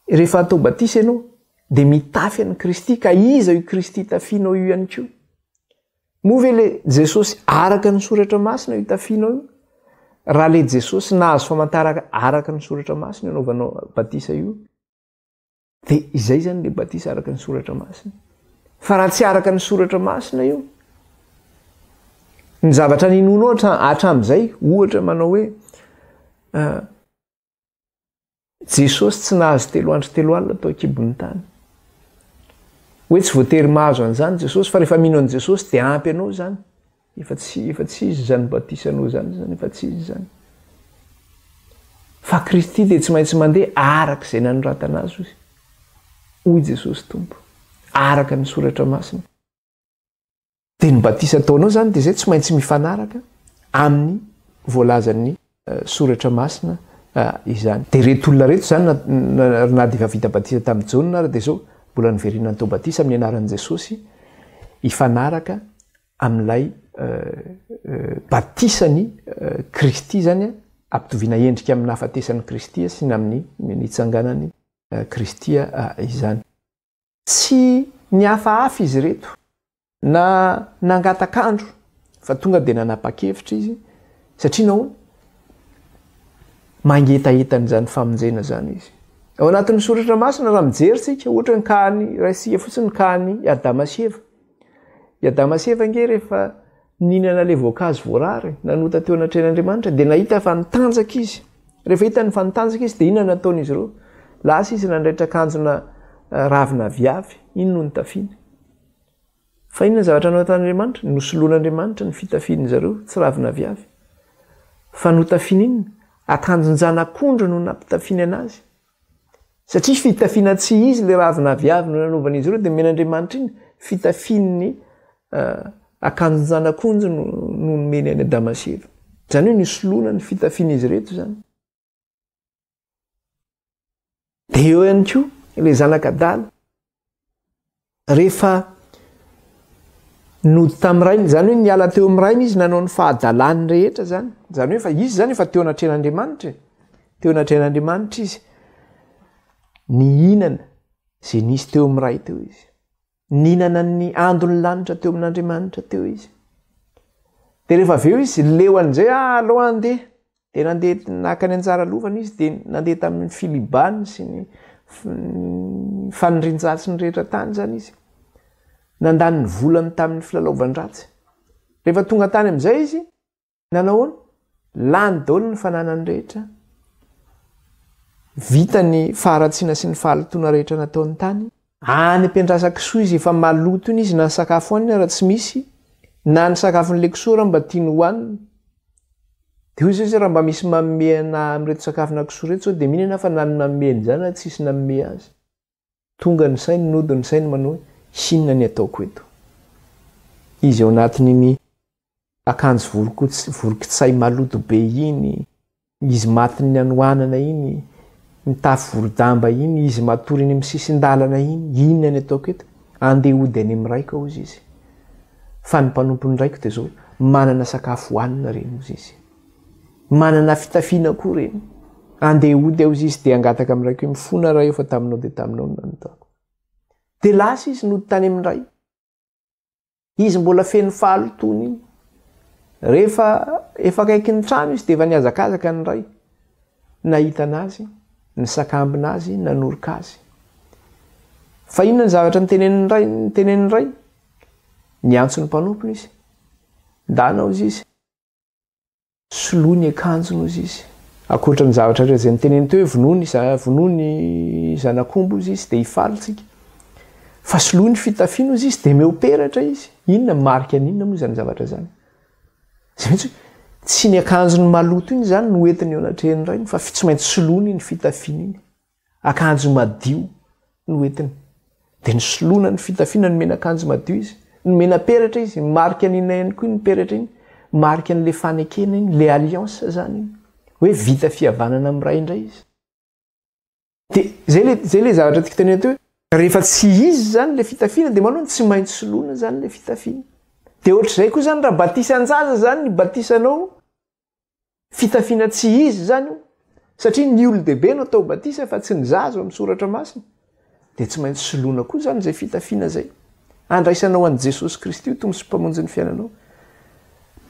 rehefa atao batisa ianao, dia mitafy an'i Kristy, ka iza io Kristy tafianao io ihany koa? Moa ve le Jesosy araka ny soratra masina io tafianao io? Raha le Jesosy nahazo famantarana araka ny soratra masina io anaovanao batisa io, Dia izay izany ilay batisa araka ny soratra masina. Fa raha tsy araka ny soratra masina io, ny zavatra ninoanao hatramin'izay, ohatra manao hoe ah, Jesosy tsy nahazo telo andro telo alina tao an-kibon'ny tany. Hoe tsy voatery mahazo an'izany Jesosy, fa rehefa mino an'i Jesosy dia ampy anao izany. Efa tsy, efa tsy izy izany batisanao izany, izany efa tsy izy izany. Fa Kristy dia tsy maintsy mandeha araka izay nanoratana azy, hoy, hoy Jesosy Tompo, araka ny soratra masina. Dia ny batisa ataonao izany dia izay tsy maintsy mifanaraka amin'ny voalazan'ny eh, soratra masina izany. Dia ireto olona ireto izany na dia efa vita batisa tamin'i Jaona ary dia izao mbola niverina natao batisa amin'ny anaran'i Jesosy hifanaraka amin'ilay batisan'i Kristy izany, ampitoviana endrika amin'ny nahafatesan'i Kristy sy ny amin'ny nitsanganan'i Kristy izany. Tsy nihafahafa izy ireto na nangatak'andro fa tonga dia nanapa-kevitra izy satria nahoana? Mangetaheta an'izany famonjena izany izy. Ao anatin'ny soratra masina raha mijery tsika ohatra ny cas-n'ny, raisika fotsiny ny cas-n'i Adama sy Eva. I Adama sy Eva ange rehefa nihinana ilay voankazo voarara, nanota teo anatrehan'Andriamanitra, dia nahita fa nitanjaka izy. Rehefa hitany fa nitanjaka izy, dia inona no nataon'izy ireo? Lasa izy nandraitra akanjona eh, ravina aviavy, iny no nitafiany. Fa inona ny zavatra nataon'Andriamanitra? Nosoloan'Andriamanitra ny fitafian'izy ireo, tsy ravina aviavy. Fa notafiany inona? Akanjon-janak'ondry no nampitafiany anazy. Satria fitafiana tsy izy ilay ravina aviavy no nanaovan'izy ireo dia nomen'Andriamanitra iny fitafian'ny akanjon-janak'onjy no nomeny an'i Adama sy Eva. Izany hoe nisoloana ny fitafian'izy ireto izany. Dia eo ihany koa ilay zanak'adala. Rehefa nody tamin'ny rainy, izany hoe niala teo amin'ny rainy izy nanao ny fahadalany rehetra izany. Izany hoe fa izy izany efa teo anatrehan'Andriamanitra e. Teo anatrehan'Andriamanitra izy. Nihinana izay nisy teo amin'ny ray teo izy. Nihinana ny andon'ny lanitra teo amin'Andriamanitra teo izy. Dia rehefa avy eo izy leo an'izay, ah, aleo handeha. Dia nandeha naka ny anjara lovany izy, dia nandeha tamin'ny filibany sy ny fanirian-dratsiny rehetra tany izany izy. Nandany ny volany tamin'ny filalaovan-dratsy. Rehefa tonga tany amin'izay izy, nanao ahoana? Lany daholo ny fananany rehetra. Vita ny faharatsiana sy ny fahalotoana rehetra nataony tany. Any am-piandrasan-kisoa izy efa maloto iny izy na ny sakafo hohaniny ara tsy misy, na ny sakafon'ilay kisoa raha mba tiany hohanina. Dia hoy izy raha mba misy manome anah amin'ireto sakafona kisoa ireto sao dia mihinana aho fa na ny manome an'izany ara tsisy nanome azy. Tonga ny sainy, nody ny sainy manao hoe inona ny ataoko eto. Izy ao anatin'iny akanjo vorokotsay maloto be iny, Izy matin'ny hanoanana iny, mitafy voro-damba iny, izy matory eny amin'ny sisin-dalana iny, inona ny ataoko eto? Andeha hody any amin'ny raiko aho, hozy izy. Fa ny mpanompon'ny raiko dia izao, manana sakafo hohanina ireny, hozy izy. Manana fitafiana koa ireny. Andeha hody aho, hozy izy, dia hangataka amin'ny raiko hoe, mifona Ray aho fa taminao dia taminao no nanotako. Dia lasa izy nody tany amin'ny ray. Izy mbola feno fahalotoana iny. Rehefa efa akaikin'ny trano izy dia efa nihazakazaka ny ray. Nahita anazy, nisakambina azy, nanoroka azy. Fa inona ny zavatra nitenenin'ny ray, nitenenin'ny ray? Niantso ny mpanompony izy. Ndana hozy izy. Soloy ny akanjony hozy izy. Ankoatra ny zavatra rehetra izay noteneniny teo hoe vonoy ny vonoy ny zanak'omby hozy izy dia hifaly tsika. Fa soloy ny fitafiana hozy izy dia meo peratra izy. Inona marika an'inona moa izany zavatra izany? Izay mihitsy hoe tsy ny akanjony maloto iny izany no entiny eo anatrehan'ny rainy fa tsy maintsy soloiny iny fitafiana iny. Akanjo madio no entiny. Dia nisoloana ny fitafiana, nomena akanjo madio izy. Nomena peratra izy, marika an'inona ihany koa iny peratra iny? Marika an'ilay fanekena iny, ilay alliance izany iny. Hoe vita fihavanana amin'ny Ray indray izy. Dia izay ilay, izay ilay zavatra tiako tenenina teo hoe, rehefa tsy izy izany ilay fitafiana dia manoana tsy maintsy soloina izany ilay fitafiana. Dia ohatr'izay koa izany raha batisan-jaza izany ny batisanao, Fitafiana tsy izy izany io, satria ny olon-dehibe no atao batisa fa tsy ny zaza ao amin'ny soratra masina. Dia tsy maintsy soloina koa izany izay fitafiana izay. Andraisanao an'i Jesosy Kristy ho Tompo sy Mpamonjy ny fiainanao.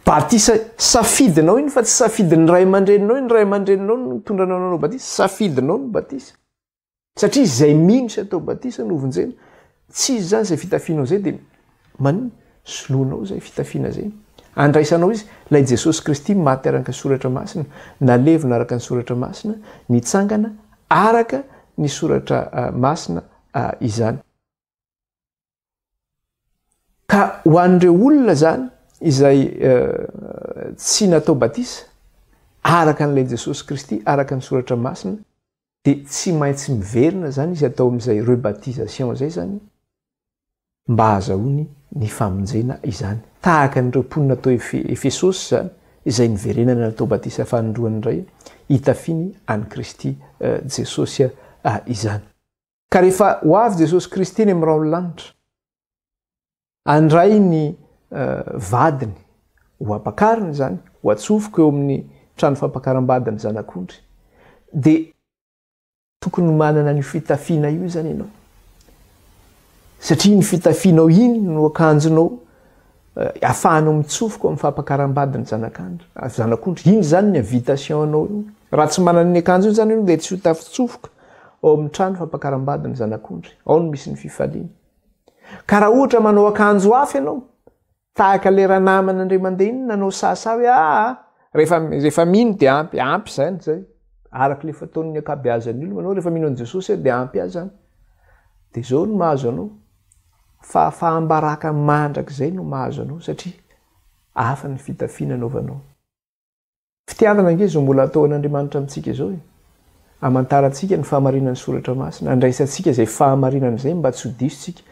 Batisa safidinao iny fa tsy safidin'ny ray aman-dreninao iny, ray aman-dreninao no nitondra anao nanao batisa, safidinao ny batisa. Satria izay mino sy atao batisa no vonjena. Tsy izy izany izay fitafianao izay dia maninona? Soloinao izay fitafiana izay. Andraisanao izy, ilay Jesosy Kristy maty araka ny soratra masina, nalevina araka ny soratra masina, nitsangana araka ny soratra masina izany. Ka ho an'ireo olona izany izay tsy natao batisa araka an'ilay Jesosy Kristy, araka ny soratra masina, Dia tsy maintsy miverina izany izy atao amin'izay rebaptisation izay izany mba hahazahoany ny famonjena izany. Tahaka an'ireo mponina tao Efesosy izany, izay niverenana natao batisa fanindroany indray, hitafiany an'i Kristy Jesosy izany. Ka rehefa ho avy Jesosy Kristy eny amin'ny rahon'ny lanitra, handray ny vadiny ho ampakariny izany, ho atsofoka eo amin'ny trano fampakaram-badin'ny Zanak'ondry, dia Tokony ho manana an'io fitafiana io izany ianao. Satria iny fitafianao iny no akanjonao ahafahanao mitsofoka amin'ny fampakaram-badin'ny zanak'andry, zanak'ondry. Iny izany ny invitation anao io. Raha tsy manana ny akanjo io izany ianao dia tsy ho tafitsofoka ao amin'ny trano fampakaram-badin'ny zanak'ondry. Ao no misy ny fifaliana. Ka raha ohatra manao akanjo hafa ianao, Tahaka le ranamana indray mandeha iny nanao sahasaha hoe aa rehefa rehefa mino dia ampy, ampy zany zay. Araka le fataon'ny ankabeazan'ny olona manao rehefa mino an'i Jesosy aho dia ampy ahy zany. Dia zao no mahazo anao, fahafaham-baraka mandrakizay no mahazo anao satria hafa ny fitafiana anaovanao. Fitiavana ange izao mbola ataon'Andriamanitra amintsika izao e! Amantarantsika ny fahamarinan'ny Soratra Masina, andraisantsika izay fahamarinana izay mba tsy ho diso tsika.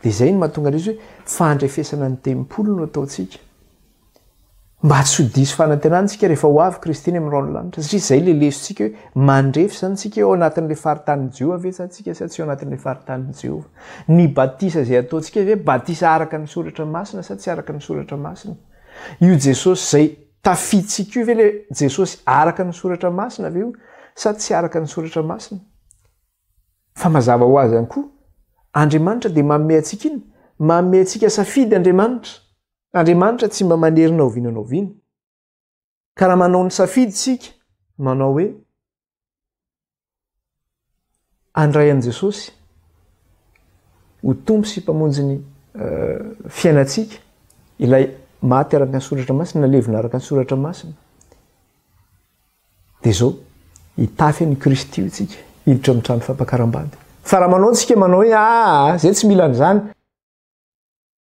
Dia izay no mahatonga an'izy hoe fandrefesana ny tempoly no ataontsika. Mba tsy ho diso fanantenana isika rehefa ho avy Kristy any amin'ny rahon'ny lanitra. Satria izay ilay lesontsika hoe mandrefy izany isika ao anatin'ilay faritanin'i Jehovah ve izany isika sa tsy ao anatin'ilay faritanin'i Jehovah. Ny batisa izay ataontsika ve batisa araka ny Soratra Masina sa tsy araka ny Soratra Masina. Io Jesosy izay Tafiditsika io ve le Jesosy araka ny soratra masina ve io sa tsy araka ny soratra masina? Fa mazava ho azy ihany koa, Andriamanitra dia manome antsika inona? Manome antsika safidy Andriamanitra. Andriamanitra tsy mba manery na oviana na oviana. Ka raha manao ny safidy isika, manao hoe, Handray an'i Jesosy ho Tompo sy Mpamonjy ny fiainantsika, ilay maty araka ny Soratra Masina, nalevina araka ny Soratra Masina. Dia izao, hitafy an'i Kristy io tsika, hiditra amin'ny trano fampakaram-bady. Fa raha manao tsika manao hoe, aa, zay tsy mila an'izany.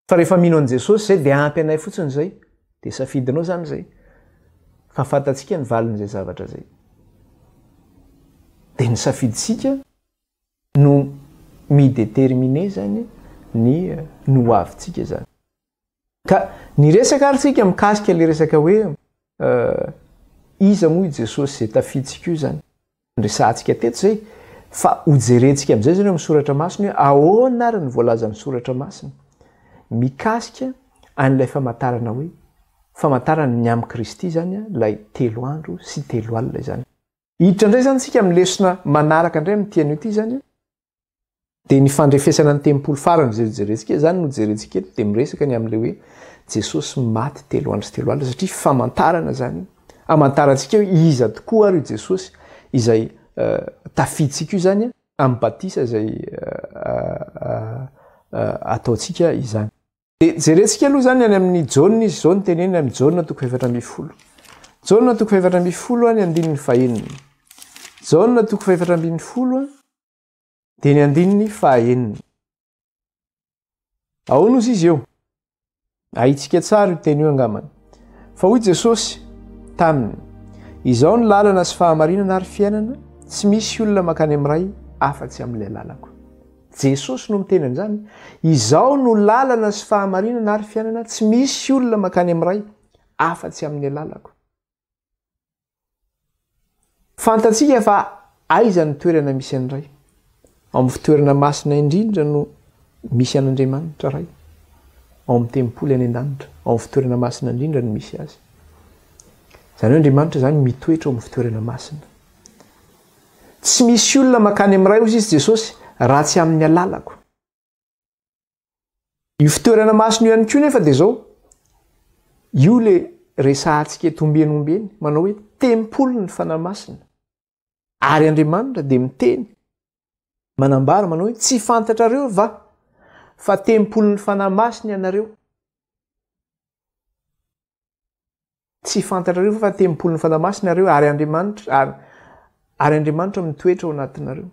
Fa rehefa mino an'i Jesosy izay dia ampy anay fotsiny izay. Dia safidinao izany izay. Fa fantatsika ny valin'izay zavatra izay. Dia ny safidintsika no mi-determiner izany ny ny ho avintsika izany. Ka niresaka ary tsika mikasika ilay resaka hoe iza moa i Jesosy izay tafidintsika io izany. Noresahantsika teto izay fa hojerentsika amin'izay izany eo amin'ny soratra masina hoe ahoana ary ny voalazan'ny soratra masina mikasika an'ilay famantarana hoe famantarana ny amin'i Kristy izany ilay telo andro sy telo alina izany. Hiditra indray izany isika amin'ny lesona manaraka indray amin'ity anio ity izany. Dia ny fandrefesana ny tempoly farany izay hojerentsika, izany no jerentsika eto, dia miresaka ny amin'ilay hoe Jesosy maty telo andro sy telo alina, satria famantarana izany, hamantarantsika hoe iza tokoa ary io Jesosy izay tafiditsika io izany amin'ny batisa izay ataontsika izany. Dia jerentsika aloha izany any amin'ny Jaona izy izao no teneniny amin'ny Jaona toko 14. Jaona toko 14 any andininy fahenina. Jaona toko 14 Dia ny andininy fahaenina. Ahoana ozy izy eo? Ahitsika tsara io teny io angambany. Fa hoy Jesosy taminy, Izao ny lalana sy fahamarinana ary fiainana, tsy misy olona mankany amin'ny Ray afa-tsy amin'ilay lalako. Jesosy no miteny an'izany, Izao no lalana sy fahamarinana ary fiainana, tsy misy olona mankany amin'ny Ray afa-tsy amin'ny alalako. Fantatsika fa aiza ny toerana misy an'ny Ray. Ao amin'ny fitoerana masina indrindra no misy an'Andriamanitra Ray. Ao amin'ny tempoly any an-danitra, ao amin'ny fitoerana masina indrindra no misy azy. Izany hoe Andriamanitra izany mitoetra ao amin'ny fitoerana masina. Tsy misy olona mankany amin'ny Ray hoy izy Jesosy raha tsy amin'ny alalako. Io fitoerana masina io ihany koa nefa dia izao, io le resahantsika eto ombieny ombieny, manao hoe tempolin'ny Fanahy Masina. Ary Andriamanitra dia miteny, manambara manao hoe tsy fantatrareo va fa tempolin'ny Fanahy Masina ianareo? Tsy fantatrareo fa tempolin'ny Fanahy Masina nareo ary Andriamanitra ary ary Andriamanitra mitoetra ao anatinareo.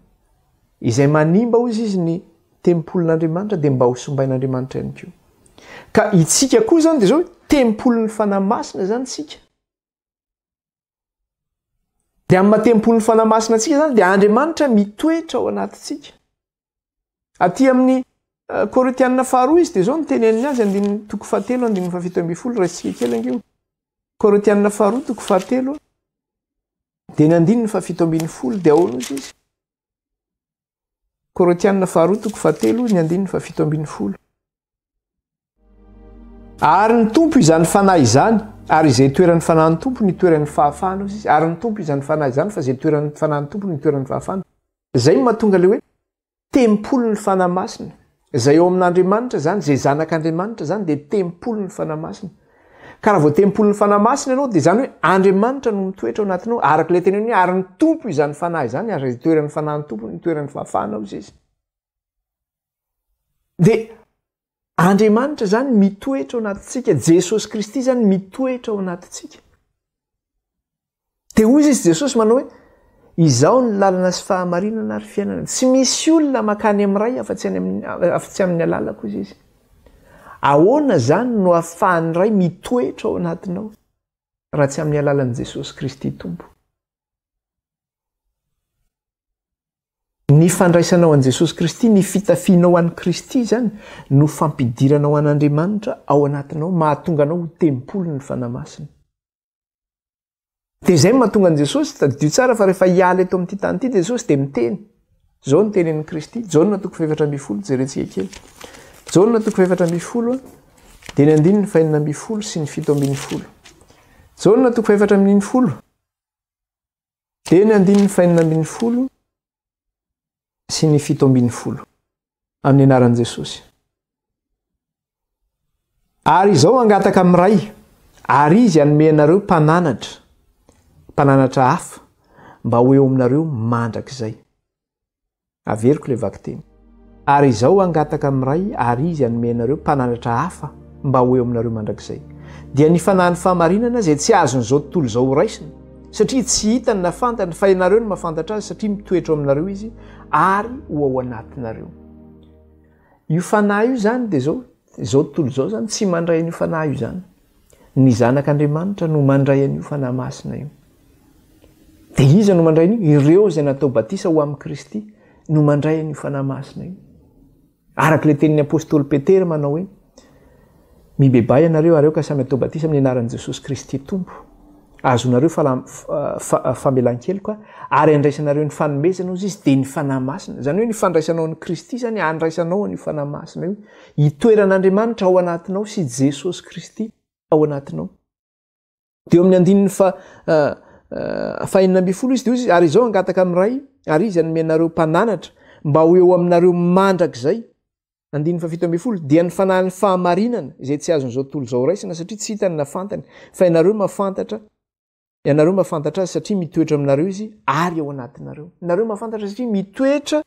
Izay manimba hozy izy ny tempolin'Andriamanitra dia mba ho simbain'Andriamanitra ihany koa. Ka itsika koa izany dia izao tempolin'ny Fanahy Masina izany isika. Dia amin'ny maha tempolin'ny Fanahy Masina antsika izany dia Andriamanitra mitoetra ao anatintsika. Aty amin'ny Korintianina faharoa izy dia izao no teneniny azy andininy toko fahatelo andininy fahafito ambin'ny folo raisintsika kely ange io. Korintianina faharoa toko fahatelo. Dia ny andininy faha-17 dia ahoana ozy izy? Korintiana faharoa toko fahatelo ny andininy faha-17. Ary ny Tompo izany Fanahy izany, ary izay itoeran'ny Fanahin'ny Tompo no itoeran'ny fahafahana, hozy izy. Ary ny Tompo izany Fanahy izany, fa izay itoeran'ny Fanahin'ny Tompo no itoeran'ny fahafahana. Izay no mahatonga ilay hoe tempolin'ny Fanahy Masina. Izay ao amin'Andriamanitra izany, izay zanak'Andriamanitra izany dia tempolin'ny Fanahy Masina. Ka raha vao tempolin'ny Fanahy Masina ianao dia izany hoe Andriamanitra no mitoetra ao anatinao, araka ilay teneniny hoe ary ny Tompo izany Fanahy izany, ary izay itoeran'ny Fanahin'ny Tompo no itoeran'ny fahafahana, hozy izy. Dia Andriamanitra izany mitoetra ao anatintsika, Jesosy Kristy izany mitoetra ao anatintsika. Dia hoy izy Jesosy manao hoe, Izaho ny lalana sy fahamarinana ary fiainana. Tsy misy olona makany amin'ny Ray afa-tsy any amin'ny afa-tsy amin'ny alalako hoy izy. Ahoana izany no ahafahan'ny Ray mitoetra ao anatinao raha tsy amin'ny alalan'i Jesosy Kristy Tompo? Ny fandraisanao an'i Jesosy Kristy, ny fitafianao an'i Kristy izany no fampidiranao an'Andriamanitra ao anatinao, mahatonga anao ho tempolin'ny Fanahy Masina. Dia izay no mahatonga an'i Jesosy, tadidio tsara fa rehefa hiala eto amin'ity tany ity Jesosy dia miteny. Izao no tenenin'i Kristy, Jaona toko faha-14, jerentsika kely. Jaona toko faha-14, dia ny andininy faha-16 sy ny 17. Jaona toko faha-14. Dia ny andininy fahenina ambinifolo sy ny 17. Amin'ny anaran'i Jesosy. Ary izao hangataka amin'ny Ray, ary Izy hanome anareo mpananatra, mpananatra hafa, mba ho eo aminareo mandrakizay. Averiko ilay vakiteny. Ary izao hangataka amin'ny Ray, ary Izy hanome anareo mpananatra hafa mba ho eo aminareo mandrakizay. Dia ny Fanahin'ny fahamarinana izay tsy azon'izao tontolo izao horaisina, satria tsy hitany na fantany, fa ianareo no mahafantatra Azy, satria mitoetra ao aminareo Izy ary ho ao anatinareo. Io Fanahy io izany dia izao, izao tontolo izao izany tsy mandray an'io Fanahy io izany. Ny zanak'Andriamanitra no mandray an'io Fanahy Masina io. Dia iza no mandray an'io? Ireo izay natao batisa ho amin'i Kristy no mandray an'io Fanahy Masina io. Araka ilay tenin'ny apostoly Petera manao hoe, Mibebaha ianareo ary aoka samy atao batisa amin'ny anaran'i Jesosy Kristy Tompo. Azonareo famelan-keloka ary andraisanareo ny fanomezana hozy izy dia ny Fanahy Masina. Izany hoe ny fandraisanao an'i Kristy izany andraisanao an'io Fanahy Masina io. Itoeran'Andriamanitra ao anatinao sy Jesosy Kristy ao anatinao. Dia eo amin'ny andininy fa fahenina ambin'ny folo izy dia hoy izy ary izao hangataka amin'ny Ray ary izy hanome anareo mpananatra mba ho eo aminareo mandrakizay. Andininy faha-17, dia ny fanahin'ny fahamarinana, izay tsy azon'izao tontolo izao raisina, satria tsy hitany na fantany, fa ianareo mahafantatra, ianareo mahafantatra azy, satria mitoetra aminareo izy, ary ao anatinareo. Nareo mahafantatra satria mitoetra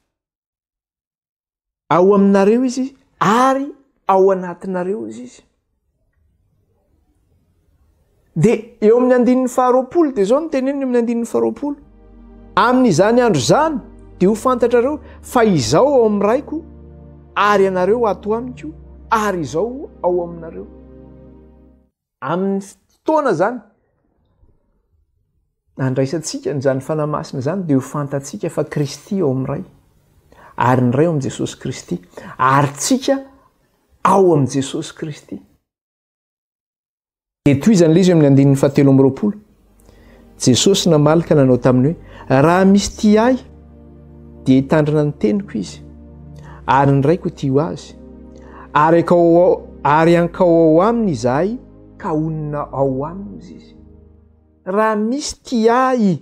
ao aminareo izy, ary ao anatinareo izy izy. Dia eo amin'ny andininy faharoapolo dia izao no teneniny amin'ny andininy faharoapolo. Amin'izany andro izany dia ho fantatrareo fa izao ao amin'ny raiko ary ianareo ato amiko ary izao ao aminareo. Amin'ny fotoana izany andraisantsika an'izany Fanahy Masina izany dia ho fantatsika fa Kristy ao amin'ny Ray ary ny Ray ao amin'i Jesosy Kristy ary tsika ao amin'i Jesosy Kristy. Dia tohizana ilay izy amin'ny andininy fahatelo amby 20. Jesosy namaly ka nanao taminy hoe, Raha misy tia ahy, dia hitandrina ny teniko izy, ary ny Raiko tia ho azy, ary ary hankao ao aminy izahay ka honina ao aminy izy. Raha misy tia ahy,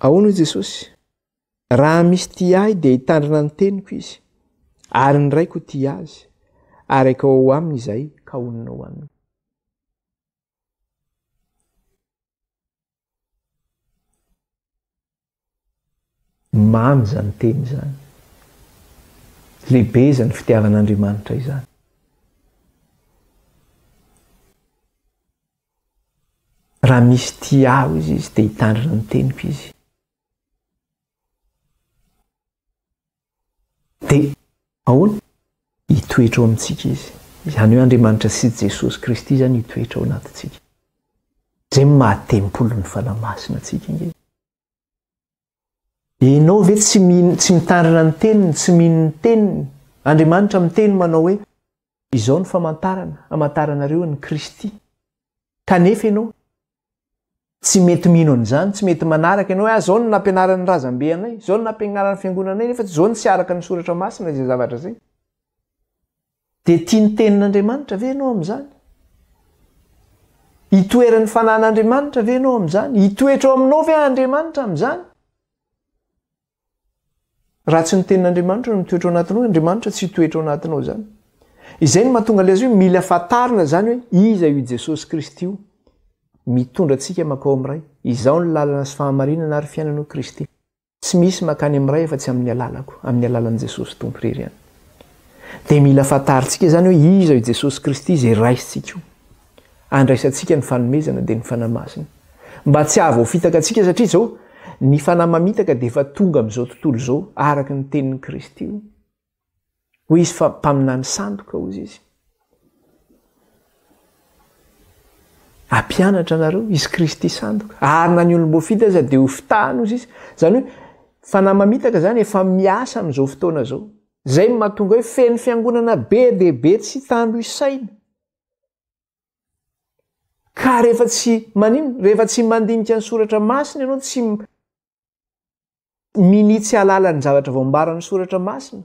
Ahoana hoy Jesosy? Raha misy tia ahy dia hitandrina ny teniko izy, ary ny Raiko tia azy, ary haikao ao aminy izahay ka honina ao aminy. Mamy izany teny izany. Lehibe izany fitiavan'Andriamanitra izany. Raha misy tia ahy hoy izy dia hitandrina ny teniko izy. Dia ahoana? Hitoetra ao amintsika izy. Izany hoe Andriamanitra sy Jesosy Kristy izany hitoetra ao anatintsika. Izay no maha tempolin'ny Fanahy Masina antsika ange. Ianao ve tsy mino, tsy mitandrina ny teniny, tsy mino ny teniny? Andriamanitra miteny manao hoe. Izao no famantarana hamantaranareo an'i Kristy. Kanefa ianao tsy mety mino an'izany, tsy mety manaraka ianao hoe ah, izao no nampianaran'ny razambe anay, izao no nampianaran'ny fiangonanay, nefa izao no tsy araka ny soratra masina izay zavatra izay. Dia tia ny tenin'Andriamanitra ve ianao amin'izany? Hitoeran'ny fanan'Andriamanitra ve ianao amin'izany? Hitoetra ao aminao ve Andriamanitra amin'izany? Raha tsy ny tenin'Andriamanitra no mitoetra ao anatinao, Andriamanitra tsy hitoetra ao anatinao izany. Izay no mahatonga ilay hoe mila fantarina izany hoe iza io Jesosy Kristy io. Mitondra antsika mankao amin'ny Ray. Izaho no lalana sy fahamarinana ary fiainana hoy Kristy. Tsy misy mankany amin'ny Ray afa-tsy amin'ny alalako, amin'ny alalan'i Jesosy Tompo irery ihany. Dia mila fantarintsika izany hoe iza io Jesosy Kristy izay raisintsika io. Andraisantsika ny fanomezana dia ny Fanahy Masina. Mba tsy hahavoafitaka antsika satria izao, ny fanahy mamitaka dia efa tonga amin'izao tontolo izao araka ny tenin'i Kristy io. Hoy izy fa mpaminany sandoka hozy izy. Hampianatra anareo izy Kristy sandoka. Ary na ny olom-boafidy aza dia ho fitahana hozy izy. Izany hoe fanahy mamitaka izany efa miasa amin'izao fotoana izao. Izay no mahatonga hoe feno fiangonana be dia be tsy tandro isaina. Ka rehefa tsy maninona? Rehefa tsy mandinika ny soratra masina ianao, tsy minia tsy hahalala ny zavatra voambaran'ny soratra masina,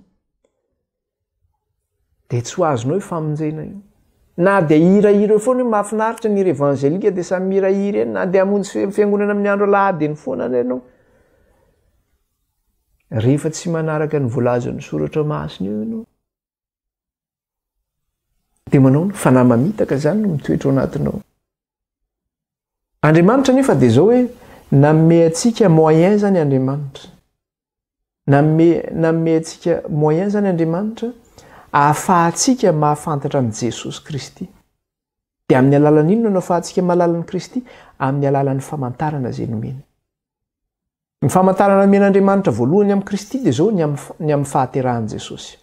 dia tsy ho azonao io famonjena io. Na dia hirahira eo foana hoe mahafinaritra ny hira evangelika dia samy mihirahira eny, na dia hamonjy fiangonana amin'ny andro alahady eny foana ary ianao. Rehefa tsy manaraka ny voalazan'ny soratra masina eo ianao, dia manao ny fanahy mamitaka izany no mitoetra ao anatinao. Andriamanitra anefa dia izao hoe nanome antsika moyen izany Andriamanitra. Nanome nanome antsika moyen izany Andriamanitra ahafahantsika mahafantatra an'i Jesosy Kristy. Dia amin'ny alalan'inona no ahafahantsika mahalala an'i Kristy? Amin'ny alalan'ny famantarana izay nomeny. Ny famantarana nomen'Andriamanitra voalohany amin'i Kristy dia izao, ny amin'ny ny amin'ny fahaterahan'i Jesosy.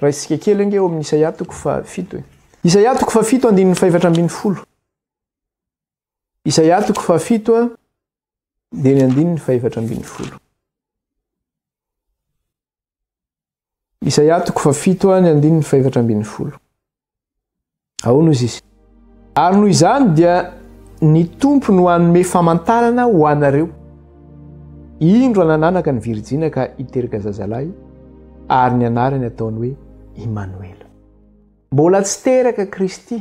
Raisintsika kely ange eo amin'ny Isaia toko fahafito e. Isaia toko fahafito andininy fahefatra ambin'ny folo. Isaia toko fahafito dia ny andininy fahefatra ambin'ny folo. Isaia toko fahafito ny andininy fahefatra ambin'ny folo. Ahoana ozy izy? Ary noho izany dia ny Tompo no hanome famantarana ho anareo. Indro hanananaka ny virijina ka hiteraka zazalahy, ary ny anarany ataony hoe Imanoela. Mbola tsy teraka Kristy.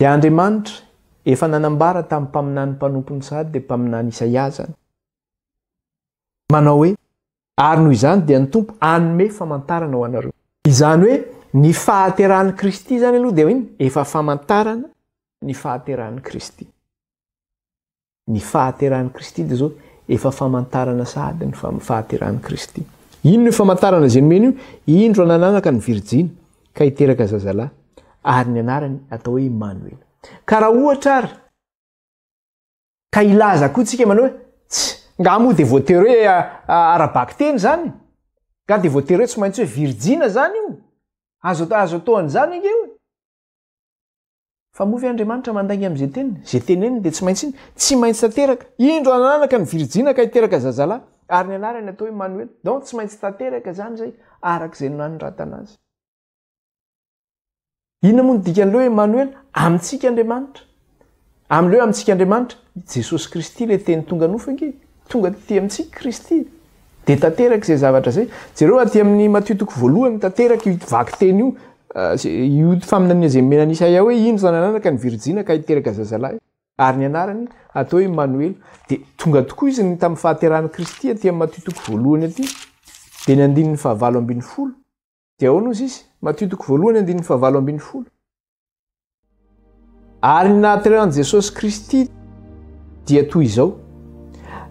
Dia Andriamanitra efa nanambara tamin'ny mpaminany mpanompony sahady dia mpaminany Isaia izany. Manao hoe, Ary noho izany dia ny Tompo hanome famantarana ho anareo. Izany hoe ny fahaterahan'i Kristy izany aloha dia inona? Efa famantarana ny fahaterahan'i Kristy. Ny fahaterahan'i Kristy dia izao, efa famantarana sahady ny fahaterahan'i Kristy. Inona io famantarana izay nomeny io? Indro hanananaka ny virijina ka hiteraka zazalahy, ary ny anarany atao hoe Imanoela. Ka raha ohatra ary Ka hilaza koa tsika manao hoe tsy, nga moa dia voatery hoe ara-bakiteny izany? Nga dia voatery hoe tsy maintsy hoe virijina izany io? Azo atao azo atao an'izany ange io e. Fa moa ve Andriamanitra mandainga amin'izay teniny? Izay teneniny dia tsy maintsy iny, tsy maintsy tanteraka. Indro hananaka ny virijina ka hiteraka zazalahy, ary ny anarany atao hoe Emmanuel. Donc tsy maintsy tanteraka izany izay araka izay nanoratana azy. Inona moa no dikan'ilay hoe Emmanuel? Amintsika Andriamanitra. Amin'ilay hoe amintsika Andriamanitra, Jesosy Kristy ilay teny tonga nofo ange. Tonga taty amintsika Kristy. Dia tanteraka izay zavatra izay. Jereo aty amin'ny Matio toko voalohany, tanteraka io vakiteny io, io faminaniana izay nomena an'i Isaia hoe indro zanananaka ny virijina ka hiteraka zazalahy. Ary ny anarany atao hoe Emmanuel. Dia tonga tokoa izy ny tamin'ny fahaterahan'i Kristy aty amin'ny Matio toko voalohany aty. Dia ny andininy fahavalo ambin'ny folo. Dia ahoana ozy izy? Matio toko voalohany andininy fahavalo ambin'ny folo. Ary ny nahaterahan'i Jesosy Kristy dia toy izao,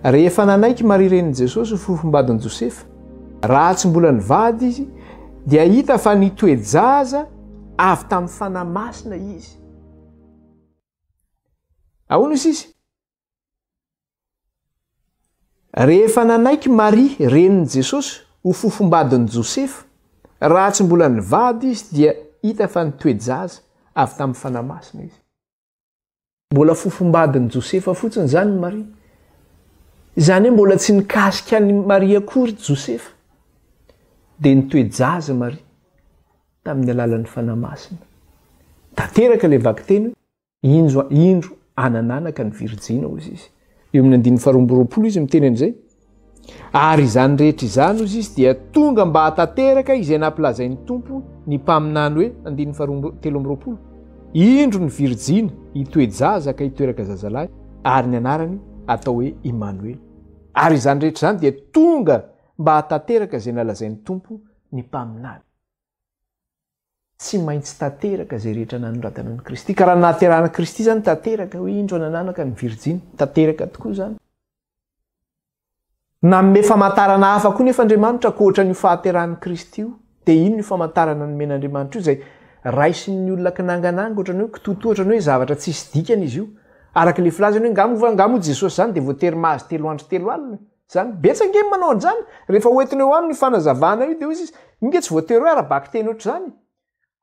Rehefa nanaiky Maria renin'i Jesosy ho fofombadin'i Josefa, raha tsy mbola nivady izy, dia hita fa nitoe-jaza avy tamin'ny Fanahy Masina izy. Ahoana ozy izy? Rehefa nanaiky Maria, renin'i Jesosy, ho fofombadin'i Josefa, raha tsy mbola nivady izy dia hita fa nitoe-jaza avy tamin'ny Fanahy Masina izy. Mbola fofombadin'i Josefa fotsiny izany Maria. Izany hoe mbola tsy nikasika an'i Maria akory Josefa. Dia nitoe-jaza Maria. Tamin'ny alalan'ny Fanahy Masina. Tanteraka ilay vakiteny hoe, Injo, indro hanananaka ny virijina, hozy izy. Eo amin'ny andininy faharoa amby 20 izy miteny an'izay. Ary izany rehetra izany, hozy izy, dia tonga mba hahatanteraka izay nampilazain'ny Tompo ny mpaminany hoe, andininy faharoa 23, Indro ny virijina hitoe-jaza ka hitoeraka zazalahy, ary ny anarany hatao hoe Imanoela. Ary izany rehetra izany dia tonga mba hahatanteraka izay nalazain'ny Tompo ny mpaminany. Tsy maintsy tanteraka izay rehetra nanoratana an'i Kristy. Ka raha ny nahaterahan'i Kristy izany tanteraka, hoe indro nananaka ny virjiny, tanteraka tokoa izany. Nanome famantarana hafa koa nefa Andriamanitra ankoatra an'io fahaterahan'i Kristy io. Dia inona io famantarana nomen'Andriamanitra io izay raisin'ny olona kinangananga ohatran'ny hoe kitoatoa, ohatran'ny hoe zavatra tsisy dikany izy io. Araka ilay filazany hoe nga moa, nga moa Jesosy izany dia voatery mahazo telo andro telo alina. Zany, betsaka ange ny manao an'izany, rehefa hoentina eo aminy io fanazavana io dia hoy izy, io nge tsy voatery hoe ara-bakiteny ohatr'izany,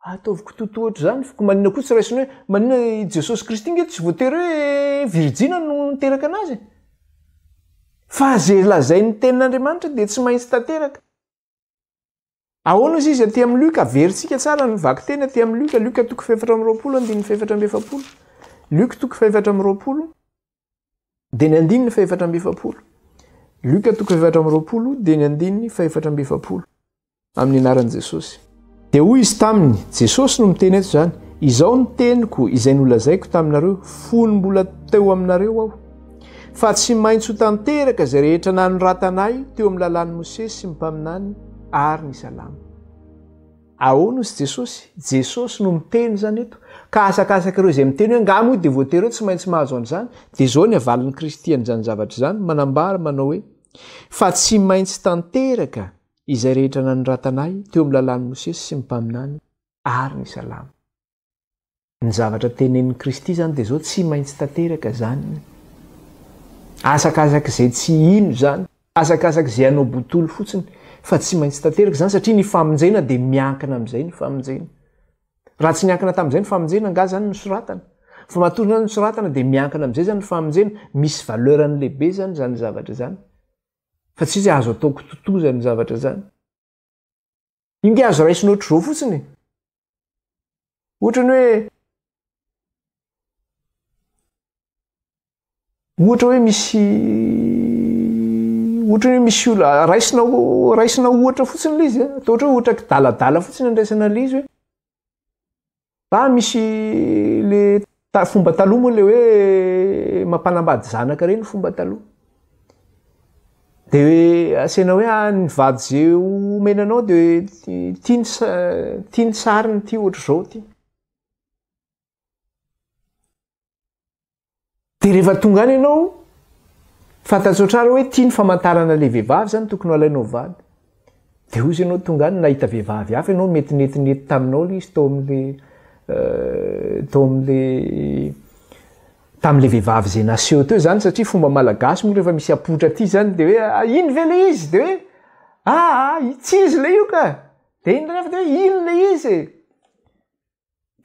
ataovy kitotoa ohatr'izany, fa koa maninona koa tsy raisina hoe, maninona i Jesosy Kristy nge tsy voatery hoe virijina no niteraka anazy e! Fa ze lazain'ny tenin'Andriamanitra dia tsy maintsy tanteraka. Ahoana hozy izy aty amin'ny Luka? Averintsika tsara ny vakiteny aty amin'ny Luka, Luka toko faha-24 andininy faha-44. Luka toko faha-24 dia ny andininy faha-44. Luka toko faha-24 dia ny andininy faha-44. Amin'ny anaran'i Jesosy. Dia hoy izy taminy, Jesosy no miteny eto izany, Izao ny teniko izay nolazaiko taminareo fony mbola teo aminareo aho. Fa tsy maintsy ho tanteraka izay rehetra nanoratana ahy teo amin'ny lalàn'i Mosesy sy ny mpaminany ary ny Salamo. Ahoana hozy Jesosy? Jesosy no miteny izany eto. Ka asakasak'ireo izay miteny hoe angaha moa dia voatery hoe tsy maintsy mahazo an'izany? Dia izao ny avalin'i Kristy an'izany zavatra izany, manambara manao hoe, Fa tsy maintsy tanteraka izay rehetra nanoratana ahy teo amin'ny lalàn'i Mosesy sy ny mpaminany ary ny Salamo. Ny zavatra tenenin'i Kristy izany dia izao, tsy maintsy tanteraka izany. Asakasak'izay tsy hino izany, asakasak'izay hanao botolo fotsiny, fa tsy maintsy tanteraka izany satria ny famonjena dia miankina amin'izay ny famonjena. Raha tsy niankina tamin'izay ny famonjena angaha izany nosoratana? Fa matoa izany nosoratana dia miankina amin'izay izany ny famonjena, misy valeur-ny lehibe izany izany zavatra izany. Fa tsy izy azo atao kitotoza ny zavatra izany. Io nge azo raisina ohatr'izao fotsiny e. Ohatra ny hoe ohatra hoe misy ohatra hoe misy olona raisina raisina ohatra fotsiny ilay izy e. Atao ohatra hoe ohatra kidaladala fotsiny andraisana ilay izy hoe Fa misy le fomba taloha moa le hoe mampanambady zanaka reny fomba taloha. De hoe asena hoe ah, ny vady ze omena anao de ty ny ty ny sariny ty ohatr'izao ty. Dia rehefa tonga any ianao, fantatrao tsara hoe ity ny famantarana ilay vehivavy izany tokony ho alainao vady. Dia hozy ianao tonga any, nahita vehivavy hafa ianao, mety netinety taminao ilay izy tao amin'ilay euh, tao amin'ilay tamin'ilay vehivavy izay naseho teo izany satria fomba malagasy moa rehefa misy apoitra aty izany dia hoe ah, iny ve ilay izy? Dia hoe ah, ah tsy izy ilay io ka! Dia iny rehefa dia hoe iny ilay izy e!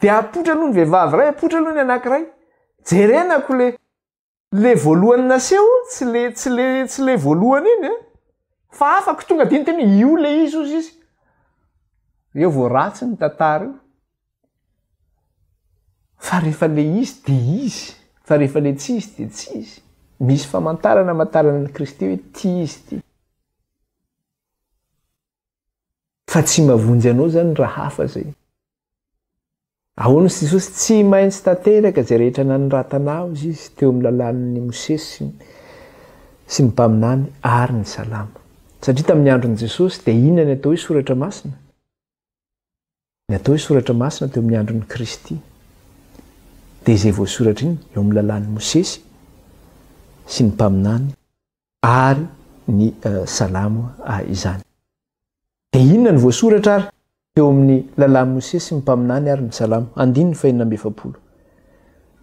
Dia apoitra aloha ny vehivavy iray, apoitra aloha ny anankiray. Jerena ko le le voalohany naseho, tsy le tsy le tsy le voalohany iny a. Fa hafa ko tonga dia niteny hoe io le izy ozy izy. Eo vao ratsy ny tantara io. Fa rehefa le izy dia izy, fa rehefa le tsy izy dia tsy izy. Misy famantarana amantarana an'i Kristy hoe ty izy ty. Fa tsy mavonjy anao zany raha hafa zay. Ahoana hozy Jesosy? Tsy maintsy tanteraka izay rehetra nanoratana ahy hozy izy teo amin'ny lalàn'i Mosesy sy ny mpaminany ary ny Salamo. Satria tamin'ny andron'i Jesosy dia inona ny atao hoe soratra masina? Ny atao hoe soratra masina teo amin'ny andron'i Kristy dia izay voasoratra iny eo amin'ny lalàn'i Mosesy sy ny mpaminany ary ny Salamo izany. Dia inona no voasoratra ary teo amin'ny lalàn'i Mosesy sy ny mpaminany ary ny Salamo? Andininy fahenina amby 40.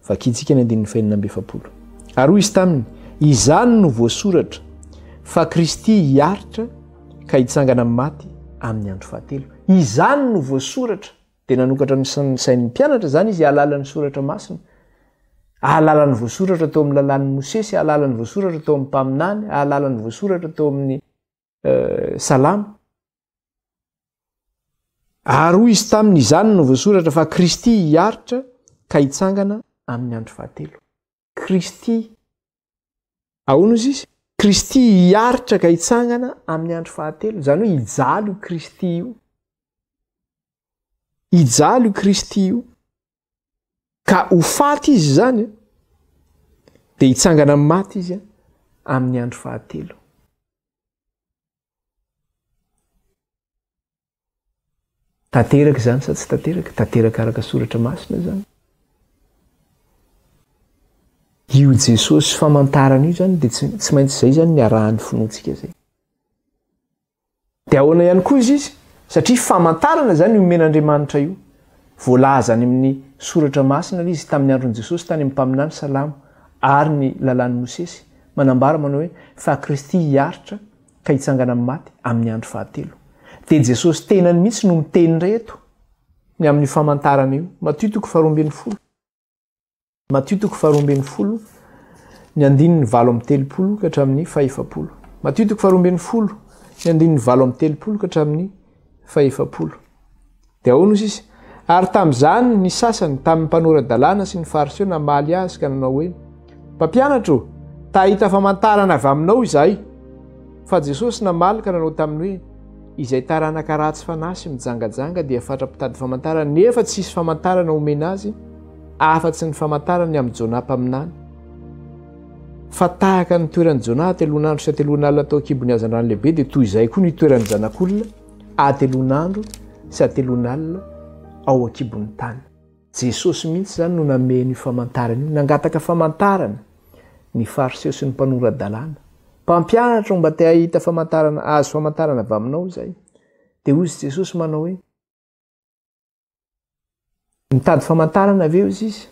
Vakintsika ny andininy fahenina amby 40. Ary hoy izy taminy, Izany no voasoratra, fa Kristy hiaritra ka hitsangana amin'ny maty amin'ny andro fahatelo. Izany no voasoratra. Dia nanokatra ny sain'ny mpianatra izany izy hahalala ny soratra masina. Hahalala ny voasoratra teo amin'ny lalàn'i Mosesy, hahalala ny voasoratra teo amin'ny mpaminany, hahalala ny voasoratra teo amin'ny eh, salamo. Ary hoy izy taminy, Izany no voasoratra fa Kristy hiaritra ka hitsangana amin'ny andro fahatelo. Kristy, ahoana hozy izy? Kristy hiaritra ka hitsangana amin'ny andro fahatelo. Izany hoe hijaly io Kristy io. Hijaly io Kristy io. Ka ho faty izy izany, dia hitsangana amin'ny maty izy amin'ny andro fahatelo. Tanteraka izany sa tsy tanteraka? Tanteraka araka soratra masina izany. Io Jesosy famantarana io izany dia tsy maintsy izay izany ny arahan'ny finoantsika izay. Dia ahoana ihany koa izy izy? Satria famantarana izany io omen'Andriamanitra io. Voalaza any amin'ny soratra masina ilay izy tamin'ny andron'i Jesosy tany amin'ny mpaminany Salamo ary ny lalàn'i Mosesy manambara manao hoe fa Kristy hiaritra ka hitsangana amin'ny maty amin'ny andro fahatelo. Dia Jesosy tenany mihitsy no miteny indray eto ny amin'io famantarana io. Matio toko faharoa ambin'ny folo. Matio toko faharoa ambin'ny folo, ny andininy 38 ka hatramin'ny fahefapolo. Matio toko faharoa ambin'ny folo, ny andininy 38 ka hatramin'ny fahefapolo. Dia ahoana hozy izy? Ary tamin'izany ny sasany tamin'ny mpanora-dalàna sy ny Fariseo namaly azy ka nanao hoe, Mpampianatra ô, ta hahita famantarana avy aminao izahay. Fa Jesosy namaly ka nanao taminy hoe, Izay taranaka ratsy fanahy sy mijangajanga dia fatra-pitady famantarana, nefa tsy hisy famantarana homena azy afa-tsy ny famantarana ny amin'i Jonah mpaminany. Fa tahaka ny toeran'i Jonah hateloan'andro sy hateloan'alina tao an-kibon'ny hazandrano lehibe, dia toy izay koa ny hitoeran'ny Zanak'olona hateloan'andro sy hateloan'alina ao an-kibon'ny tany. Jesosy mihitsy izany no namehy an'io famantarana io. Nangataka famantarana ny Fariseo sy ny mpanora-dalàna. Mpampianatra mba te hahita famantarana, hahazo famantarana avy aminao izahay. Dia hoy Jesosy manao hoe, Mitady famantarana ve hozy izy?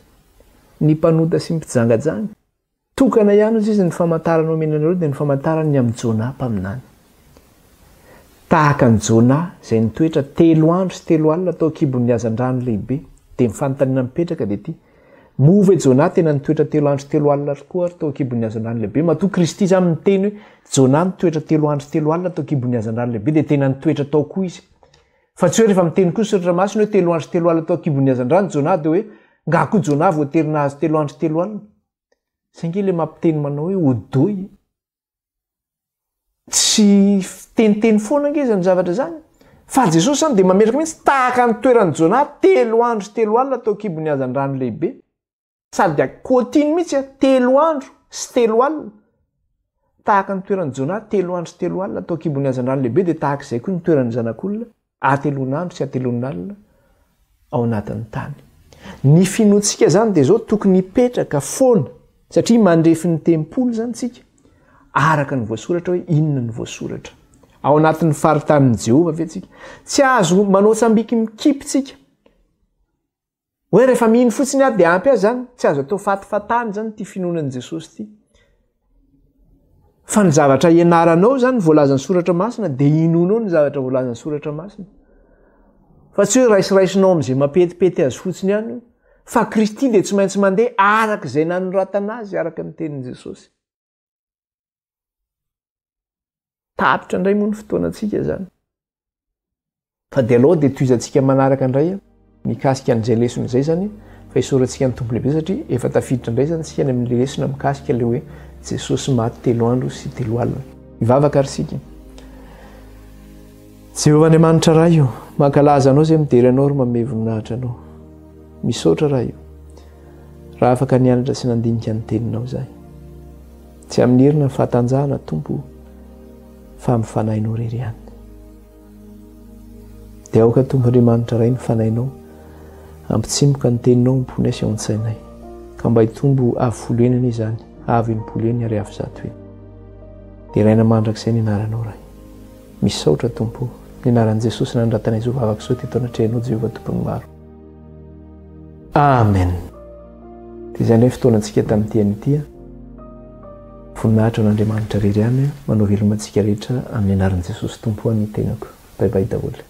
Ny mpanota sy ny mpijangajanga? Tokana ihany hozy izy ny famantarana omena anareo dia ny famantarana ny amin'i Jonah mpaminany. Tahaka an'i Jonah izay nitoetra telo andro sy telo alina tao an-kibon'ny hazandrano lehibe, dia ny fanontaniana mipetraka dia ity, Moa ve Jonah tena nitoetra telo andro sy telo alina tokoa ary tao an-kibon'ny hazandrano lehibe? Matoa Kristy izany miteny hoe Jonah nitoetra telo andro sy telo alina tao an-kibon'ny hazandrano lehibe dia tena nitoetra tao koa izy. Fa tsy hoe rehefa miteny koa ny soratra masina hoe telo andro sy telo alina tao an-kibon'ny hazandrano Jonah dia hoe ngaha koa Jonah voatery nahazo telo andro sy telo alina. Zay ange ilay mampiteny manao hoe odoy e. Tsy fiteniteny foana ange izany zavatra izany. Fa Jesosy izany dia mametraka mihitsy tahaka ny toeran'i Jonah telo andro sy telo alina tao an-kibon'ny hazandrano lehibe. Sady kôtiny mihitsy a, telo andro sy telo alina. Tahaka ny toeran'i Jonah, telo andro sy telo alina tao an-kibon'ny hazandrano lehibe, dia tahaka izay koa ny toeran'ny Zanak'olona, hatelon'andro sy hatelon'alina ao anatin'ny tany. Ny finoantsika izany dia izao, tokony hipetraka foana, satria mandrefy ny tempoly izany tsika, araka ny voasoratra hoe inona ny voasoratra. Ao anatin'ny faritanin'i Jehovah ve tsika? Tsy azo manao tsambiky mikipy tsika. Hoe rehefa mino fotsiny aho dia ampy ahy izany, tsy azo atao fatifatany izany ity finoana an'i Jesosy ity. Fa ny zavatra ianaranao izany voalazan'ny soratra masina dia inoanao ny zavatra voalazan'ny soratra masina. Fa tsy hoe raisiraisinao amin'izay mampetipety azy fotsiny ihany io. Fa Kristy dia tsy maintsy mandeha araka izay nanoratana azy, araka ny tenin'i Jesosy. Tapitra indray moa ny fotoanantsika izany. Fa dia aleo dia tohizantsika manaraka indray mikasika an'izay lesona izay izany fa isaorantsika ny Tompo lehibe satria efa tafiditra indray izany isika any amin'ilay lesona mikasika ilay hoe Jesosy maty telo andro sy telo alina. Hivavaka ary isika. Jehovah Andriamanitra Ray o, mankalaza Anao izay midera Anao ary manome voninahitra Anao. Misaotra Ray o, raha afaka nianatra sy nandinika ny Teninao izahay. Tsy amin'ny hery na fahatanjahana Tompo o, fa amin'ny Fanahinao irery ihany. Dia aoka Tompo Andriamanitra Ray ny Fanahinao hampitsimoka ny Teninao am-ponay sy ao an-tsainay, ka mba hitombo avo folo heny anie izany, avo 60 heny ary avo 100 heny. Deraina mandrakizay ny anaranao Ray. Misaotra Tompo o, ny anaran'i Jesosy nanoratanay izao vavaka izao teto anatrehanao Jehovah Tompon'ny maro. Amen. Dia izay indray fotoanantsika tamin'ity anio ity. Voninahitra ho an'Andriamanitra irery ihany. Manao veloma antsika rehetra amin'ny anaran'i Jesosy Tompo ny tenako. Bye bye daholo.